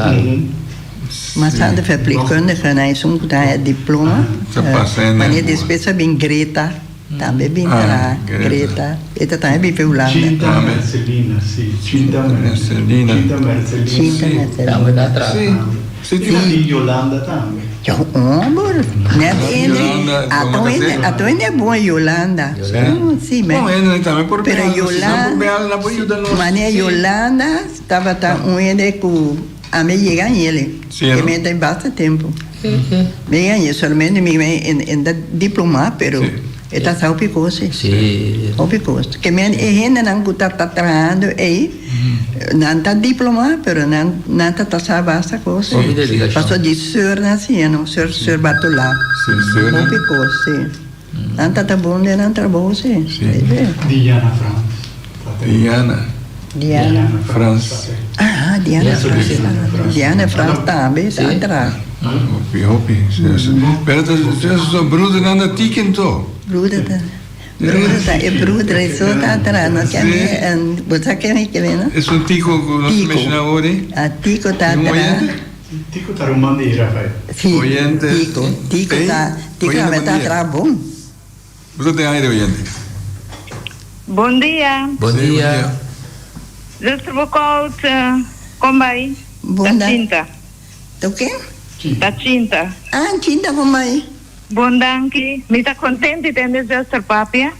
Mas tantu verpleegkundige nan esun ku ta haña diploma. Wanneer despues a bin Greta tambe bin traha Greta e ta tambe bin pa Hulanda. Chinta Mercelina si Chinta Mercelina Chinta Mercelina tambe ta traha. Si tin Yolanda tambe. Yo homber net ene ato ene ato ene bon Yolanda si pero Yolanda manera Yolanda tabata un hende ku. Ami yega ayele, e mi ta basta tempo. Mi yega ayele, solamente mi en ta diploma, pero e ta sa hopi cos si. Hopi cos. Ke men e hendenan cu ta ta trahando ey, nan ta diploma, pero nan nan ta ta sa basta cos. Pasobra di soeur nan siña nos, soeur soeur Bartola. Hopi cos, si. Nan ta ta bon den nan trabou si. Diana Frans. Diana. Diana. Frans. Ah, Diana Frans. Diana Frans tambe ta traha. Hopi, hopi. Pero ta so broedernan ta tiken to. Broeder ta. Broeder ta e broeder e so ta traha. No ke mi en bo sa ke mi ke mi no? Esun tico ku nos menshoná awor ei? Ah, tico ta traha. Tico ta ruman di Rafael. Sí, Oyente. Tico. Tico Ey, ta, Tico oyente, tambe bon ta dia. traha bon. Bo ta den aire, oyente. Bon dia. Bon Sí, bon dia. dia. Zuster Boekhout, kon bai? Bon Ta da. Chinta. Ta ken? Ta Chinta. Ah, Chinta kon bai? Bon danki. Mi ta kontent di tende zuster papia.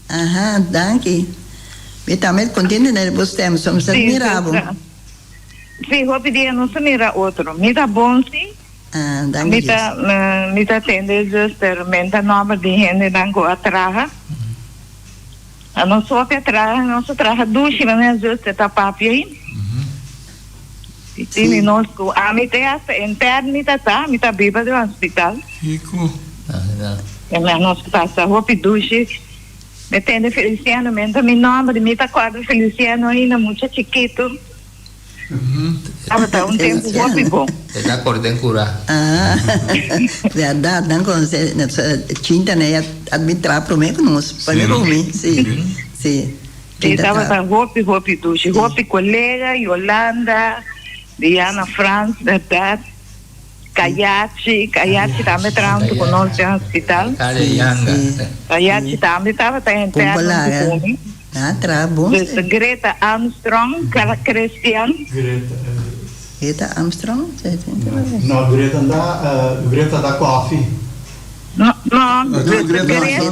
Aha, danki. Mi tambe kontent di tende bo stem, soms ta Sí, mira bo. zuster. Sí, hopi dia nos ta mira otro. Mi ta bon sí. Ah, danki Mi Dios. ta mi ta tende zuster menta nomber di hendenan ku a traha. Nos hopi a traha, nos a traha dushi manera zuster ta papia ei. I mi nos ku ami te hasta intern mi ta ta, mi ta biba den hospital. Kiko? E mi nos pasa hopi dushi. Mi tende Feliciano menta mi nomber i mi ta korda Feliciano ainda mucha chikitu. Tabata un tempu hopi bon. E ta korda en kura. Ah, bèrdat, nan konosé Chinta na e a bin traha promé ku nos, promé ku mi, si, si. Si, tabata hopi, hopi dushi. Hopi kolega, Yolanda, Diana Frans, bèrdat. Kayachi, Kayachi tambe traha huntu ku nos den hospital. Kayachi tambe tabata interno huntu ku mi. Dus Greta Armstrong, Christian. Greta Armstrong? No, Greta ta, Greta ta koffie. No, no, zuster Greta.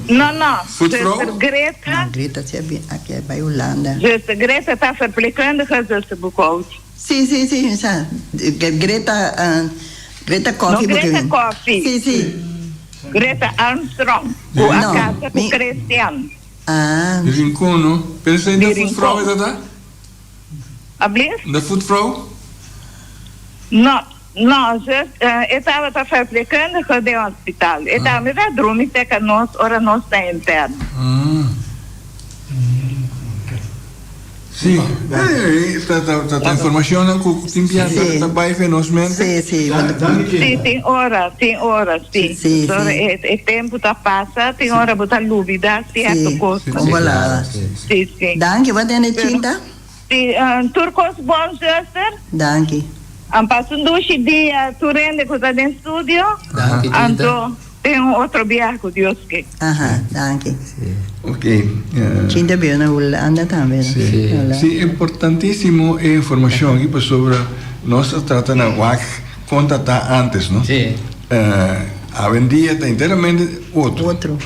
No, no, zuster Greta. No, Greta si a bin aki a bai Hulanda. Zuster Greta ta verpleegkundige, zuster Boekhout. Si, si, si, mi sa. Greta, Greta Coffee. No, Greta Coffee. Si, si. Greta Armstrong, cu a casa cu Christian. Ah. Di Rincon, no? Pero esei Di na voetvrouw Rincon. e ta ta? Ablief? Na voetvrouw? No, no, zus, e tabata verpleegkundige den hospital. E tambe ta drumi cerca nos ora nos ta interno. Ah. Sí, ta ta ta informacionnan cu tin bia ta ta bai fe nos mente. Sí, sí. Sí, tin ora, tin ora, sí. Sí, sí. E e tempo ta pasa, tin ora bo ta lubida cierto cos. Sí, con volada. Sí, sí. Danki, bo a tene chinta? Sí, tur cos bon, zuster. Danki. An pasa un dushi dia tur hende cu ta den studio. Danki, Chinta. Anto den un otro biaha cu Dios ke. Aha, danki. Ok. Chinta biba na Hulanda tambe, no? Sí. Sí, importantísimo e informacion aki pasobra nos a trata na wak con ta ta antes, no? Sí. Awendia ta enteramente otro. Otro.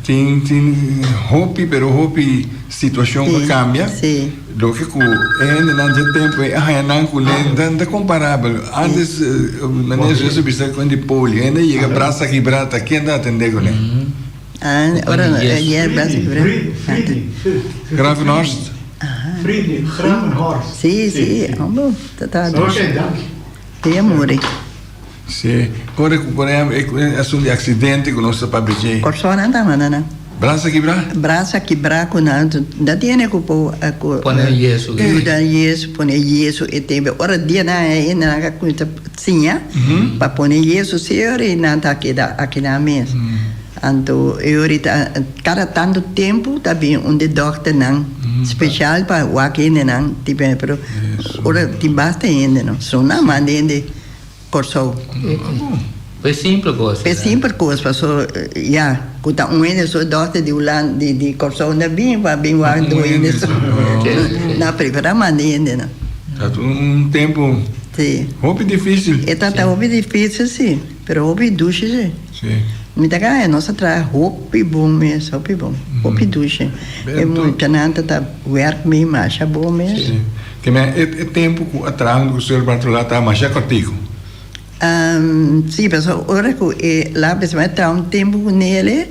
Tin tin hopi pero hopi situacion cu a cambia. Sí. Loke cu e hendenan dje tempo ei a haña nan cu ne ta ta comparabel. Antes meneer Zus a bisa con di polio hende a yega brasa kibra ta ken ta atende cu ne? Ah, ora yega brasa kibra. Gravenhorst. Friedrich Gravenhorst. Sí, sí, hombo ta ta. Oké, danki. Te a muri. Sí, ora cu por ehempel e asunto di accidente cu nos ta papia dje. Kòrsou nan ta manda nan. Brasa kibrá? Brasa kibrá cu nan ta tiene cu por cu Pone yesu. Yuda yesu, pone yesu e tembe. Ora dia nan a nan a cuminsa siña pa pone yesu si ora y nan ta keda aki nan mes. Anto e orita cada tanto tempo ta bin un di dokternan special pa wak hendenan tipo pero ora tin basta hende no. So nan manda hende. Kòrsou. P'e simpel kos. P'e simpel kos paso ya ku ta un hende so dòkter di Hulan di di Kòrsou na bin pa bin wak dos hende so na preferá manda hendenan. Ta un tempu Si. hopi difísil. E ta ta hopi difísil si pero hopi dushi si. Si. Mi ta kaya nos a traha hopi bon mes hopi bon hopi dushi e muchanan ta ta wèrk mi masha bon mes. Si. Ke men e e tempu ku a traha huntu ku señor Bartolá ta masha kòrtiku. Sí, pasobra ora ku e la persona a traha un tempu ku nele,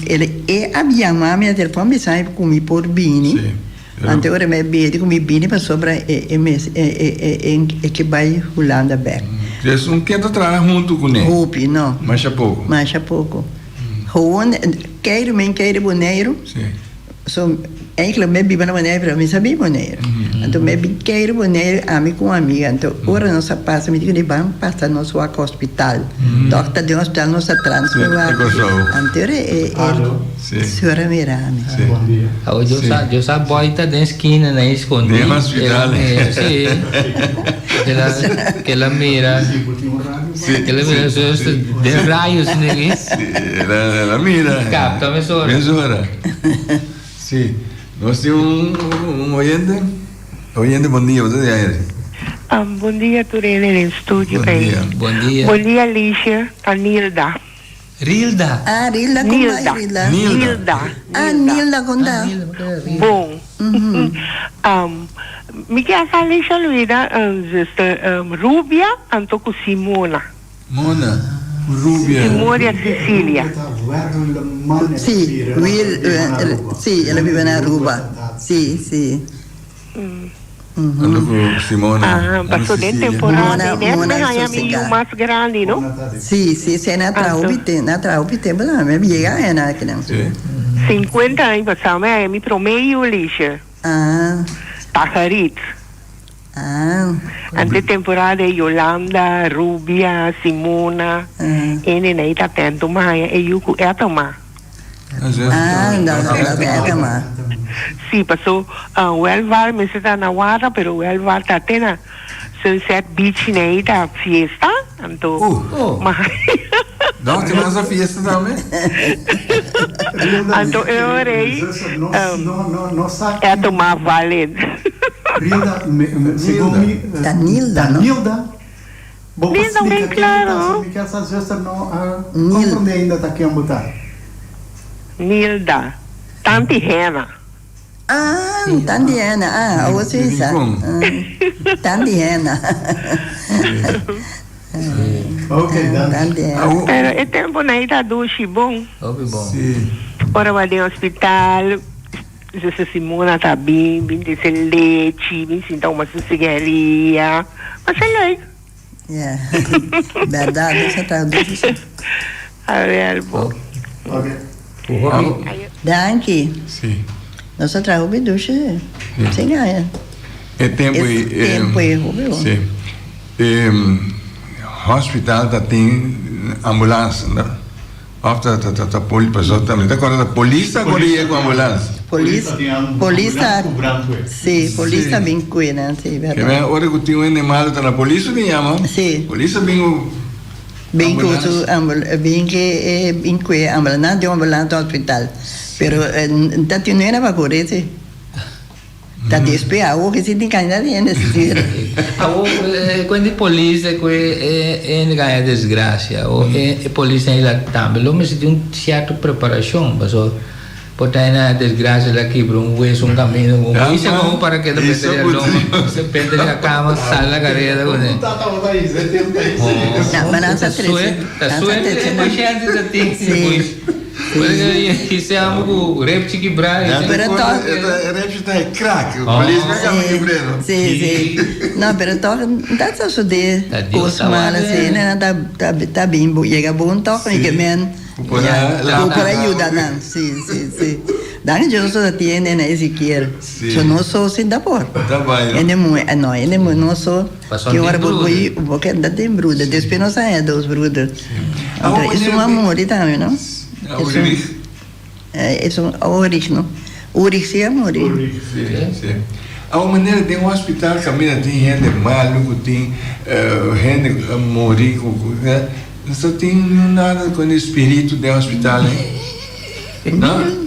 el e a yama mi na telefòn bisa mi ku mi por bini. Anto ora mi a bini ku mi bini pasobra e e mes e e e e ke bai Hulanda bèk. Des un ke ta traha huntu ku ne? Hopi, no. Masha poko. Masha poko. Gewoon keiru men keiru Boneiru. Sí. So, eigenlijk mi a biba na Boneiru, pero mi sa biba Boneiru. Anto mi a bin keir Boneiru, ami ku un amiga. Anto ora nos a pasa, mi di ku ban pasa nos wak hospital. Dokter den hospital nos a transfer wak. Anto ora e e señora a mira mi. Awo yo sa, yo sa boy ta den skina na escondi. Den hospital. Sí. Kela kela mira. Kela mira zuster den rayos negi. Sí, el a mira. Capta mesora. Mesora. Sí. Nos tin un un oyente. Oyente bon dia, bo ta di aire. Bon dia tur hende den studio Bon ei. dia. Bon dia. Bon dia Alicia, ta Nilda. Rilda. Ah, Rilda con Nilda. bai Rilda? Nilda. Nilda. Ah, Nilda con Ah, ta. Nilda, bo ta Rilda. Bon. Mi ke a sa Alicia Luida, zuster Rubia anto ku Simona. Mona, Rubia. Simoria Cecilia. Sí, Wil, sí, el a biba na Aruba. Sí, sí. Ando ku Simona. Aha, Ana paso den Cecilia. temporada Mona, ei net Mona mi haña mi yu sosegá. mas grandi, no? Sí, sí, sí, na traha Anto. hopi tem, na traha hopi tempo tambe, mi yega aña na akinan. Sí. 50 aña pasá mi haña mi promé yu, Alicia. Ah. Pajarit. Ah. Ante temporada e Yolanda, Rubia, Simona, e nena ei ta tento mi haña e yu ku e a tuma. Ah, no, no, e a tuma. Sí, paso Welvar mester ta na warda, pero Welvar ta te na Sunset Beach nei ta fiesta, anto mi haña. No, te nan sa fiesta tambe? Anto e ora ei e a tuma valid. Rilda, segun mi, Ta Nilda, no? Nilda, bo por Nilda, splika ben ken claro. bo ta, so mi kier sa zuster no a comprende ainda ta ken bo ta. Nilda, tanti hena. Ah, tanti hena, ah, awor si sa. Tanti hena. Ok, danki. Pero e temponan ei ta dushi bon. Hopi bon. Ora bo a den hospital, Zuster Simona ta bin, bin trese lechi, bin sinta huma su sigaria. Masha leuk. Ja, berdad, esei ta dushi si. Awel bo. Ok. Danki. Si. Nos a traha hopi dushi si. Sin gaña. E tempo ei. E tempo ei hopi bon. Si. E hospital ta tin ambulans, no? Of ta ta ta poli paso ta mi ta acorda ta polis ta kore yega ku ambulans. Polis polis ta si polis ta bin kue nan si berdad. Ke men ora ku tin un hende malo ta na polis su tin yama. Si. Polis ta bin ku Bin ku su bin ke e bin kue ambulans nan tin ambulans na hospital pero ta tin un hende pa kore si. Ta despues awor ke si tin kantidad di hende si. Awor kuen di polis e ku e hende ka haña desgracia o e polis nan la tambe lo mester tin un cierto preparacion paso por ta hende haña desgracia la kibra un hueso un camino un huicio como para keda pente di loma se pente di cama sal na careda cune. Ta suerte e pashente ta tin. Ese amo ku repchi kibrá. Pero toch. E repchi ta e krak. Polis no kaba kibr'é no. Si, si. No, pero toch dat sa sosodé kos mal así. Nan ta ta bin yega bon toch mi ke men. Ku por a Ku por a yuda nan. Si, si, si. Dan yo so ta tiende na Ezekiel. So no so sin ta por. Ta bai no. Hende muhé, no, hende muhé no so. Pasobra Ki tin ora bo broeder. bo keda tin broeder. Despues nos haña dos broeder. Awor Anto esun a muri tambe no. Ulrich. Esun Ulrich no. Ulrich si a muri. Ulrich si si. Awor manera den hospital kaminda tin hende malu ku tin hende ku a muri ku no sa tin nada ku e spiritu den hospital ei. No?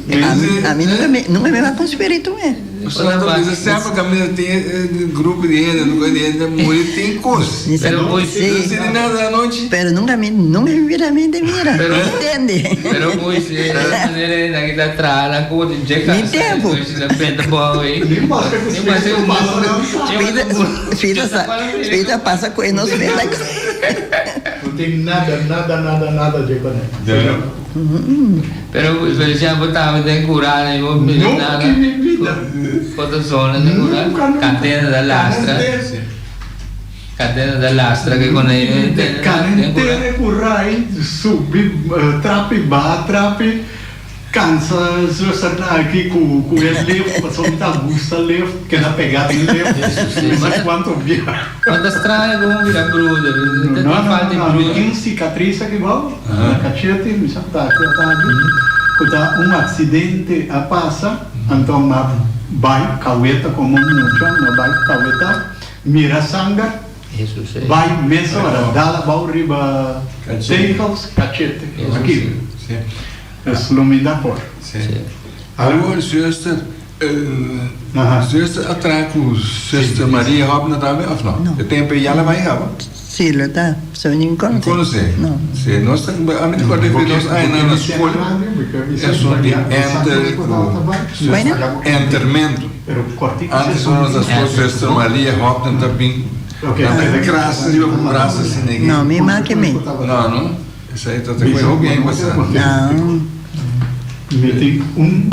Ami nunca mi nunca mi wak un spiritu me. Pasobra ta bisa semper kaminda tin grupo di hende nunca di hende muri tin kos. Pero boy No sinti nada anochi. Pero nunca mi nunca mi bira mi te mira. Ntende? Pero boy si e manera e nan kita traha nan ku di dje Ni tempo. Nan benta bo awey. Ni maske ku spiritu pasa nan sa. Spiritu sa spiritu a pasa ku e nos meta. No tin nada nada nada nada dje kone. Pero Feliciano bo taba den cura na bo mira Nunca nada en mi vida. Foto zona den cura Nunca, nunca. Cadena da lastra Cadena da lastra ke con e den cura. Canentera cura y subi trapi baha trapi cansa zuster aki cu cu e lift pasobra mi ta gusta lift keda pega den lift mi sa cuanto bia. Ma ta straño como bira bruder No no no mi tin cicatriz aki bao. Na cachete mi sa ta aki ata aki cu ta un accidente a pasa anto m'a bay caweta como mucha m'a bay caweta mira sanger. Bai mesora dal abou riba tegels kachete aki. Dus lo mi da por. Awor zuster, zuster a traha ku zuster Maria Hopner tambe of no? E tempo ei ya la bai kaba? Si lo ta, so nin konosé. Nin konosé? No. Si, nos ta, ami ta kòrda ku nos añanan na skol esun di enter ku entermentu. Antes ora nos ta skol zuster Maria Hopner ta bin nan ta krasa riba brasa asina aki. No, mi ma ke mi. No, no. Esei ta ta koe hopi aña pasá. No. Mi tin un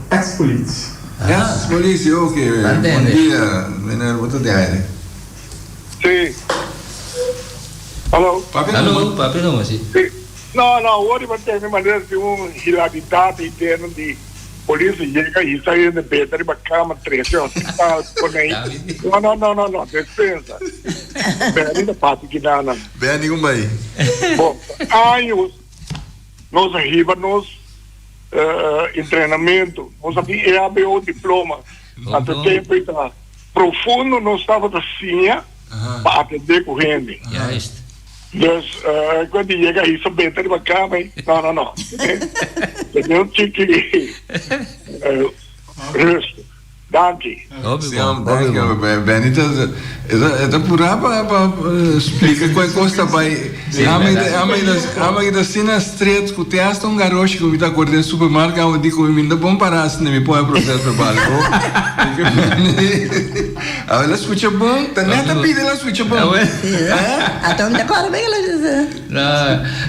ex politie. Ex politie, oke. Bon dia, meneer, bo ta di aire. Sí. Hallo. Papia numa. Hallo, papia numa, sí. Sí. No, no, awor riba tene manera tin un hilaridad interno di polis yega hisa hende beta riba cama trece hospital pone No, no, no, no, no, despensa. Benny ta parti kinanan. Benny con bay. Bon, años nos a hiba nos entrenamento, nos a tin EHBO diploma. Anto tempo ei ta profundo nos tabata siña pa atendé ku hende. Juist. Dus ku di yega hisa beta riba kama ei, no no no. Tene un chiki rust. Danki. Sí, danki. Benny ta e ta purá pa pa splika ku e kos ta bai. Ami ta asina stret ku te hasta un garoshi ku mi ta kore den supermarket ami di ku mi no ta bon pará asina mi pon e proces verbal bo. Awe el a skucha bon, ta net a pidi el a skucha bon. Ata mi ta kòrda ben el a bisa.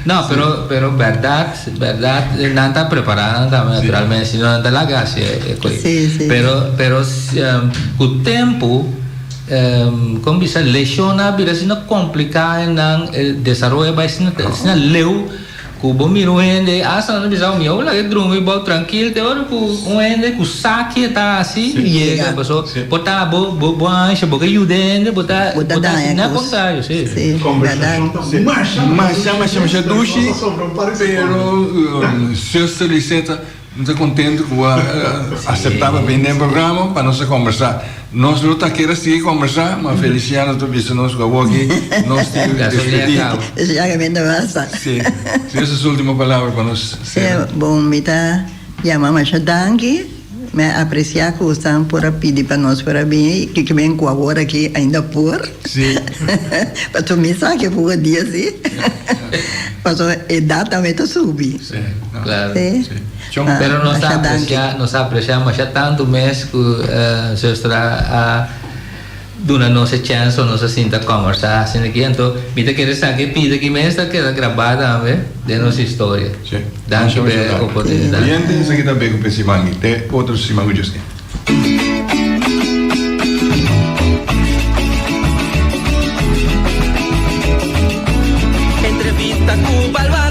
No, pero pero bèrdat bèrdat nan ta prepará nan tambe naturalmente si no nan ta laga hasi e kos. Pero pero ku tempu kon bisa leshonnan a bira asina kompliká en nan e desaroyo a bai asina asina leu Ku bo mira un hende, asta nan ta bisa, mi a laga e drumi bou trankil te ora ku un hende ku sa ke ta hasi yega. Paso por ta bo bo ansha, bo ke yuda e hende, bo ta bo ta hasi net kontrario, si. Kombersashon ta masha masha masha masha dushi, pero zuster Liseta Mi ta contento cu bo a acepta pa bini den e programa pa nos a combersa. Nos lo ta kere sigui combersa, ma Feliciano ta bisa nos cu awor aki nos tin cu despedi. Ya que mi ta basta. Si. Si esa su ultimo palabra pa nos cera. Si, bon, mi ta yama masha danki. Mi a aprecia cu esnan por a pidi pa nos por a bini y cu ben cu awor aki ainda por. Si. Pasobra mi sa ke poko dia si. Pasobra edad tambe ta subi. Si. Claro. Si. Pero nos ta aprecia, nos ta aprecia masha tanto mes cu zuster a duna nos e chance pa nos a sinta conversa asina aki. Anto mi ta kere sa ke pida aki mes ta keda graba tambe den nos historia. Si. Danki pa e oportunidad. Oyente, esaki ta beko pa e siman aki. Te otro siman cu Dios ke. Entrevista cu balba.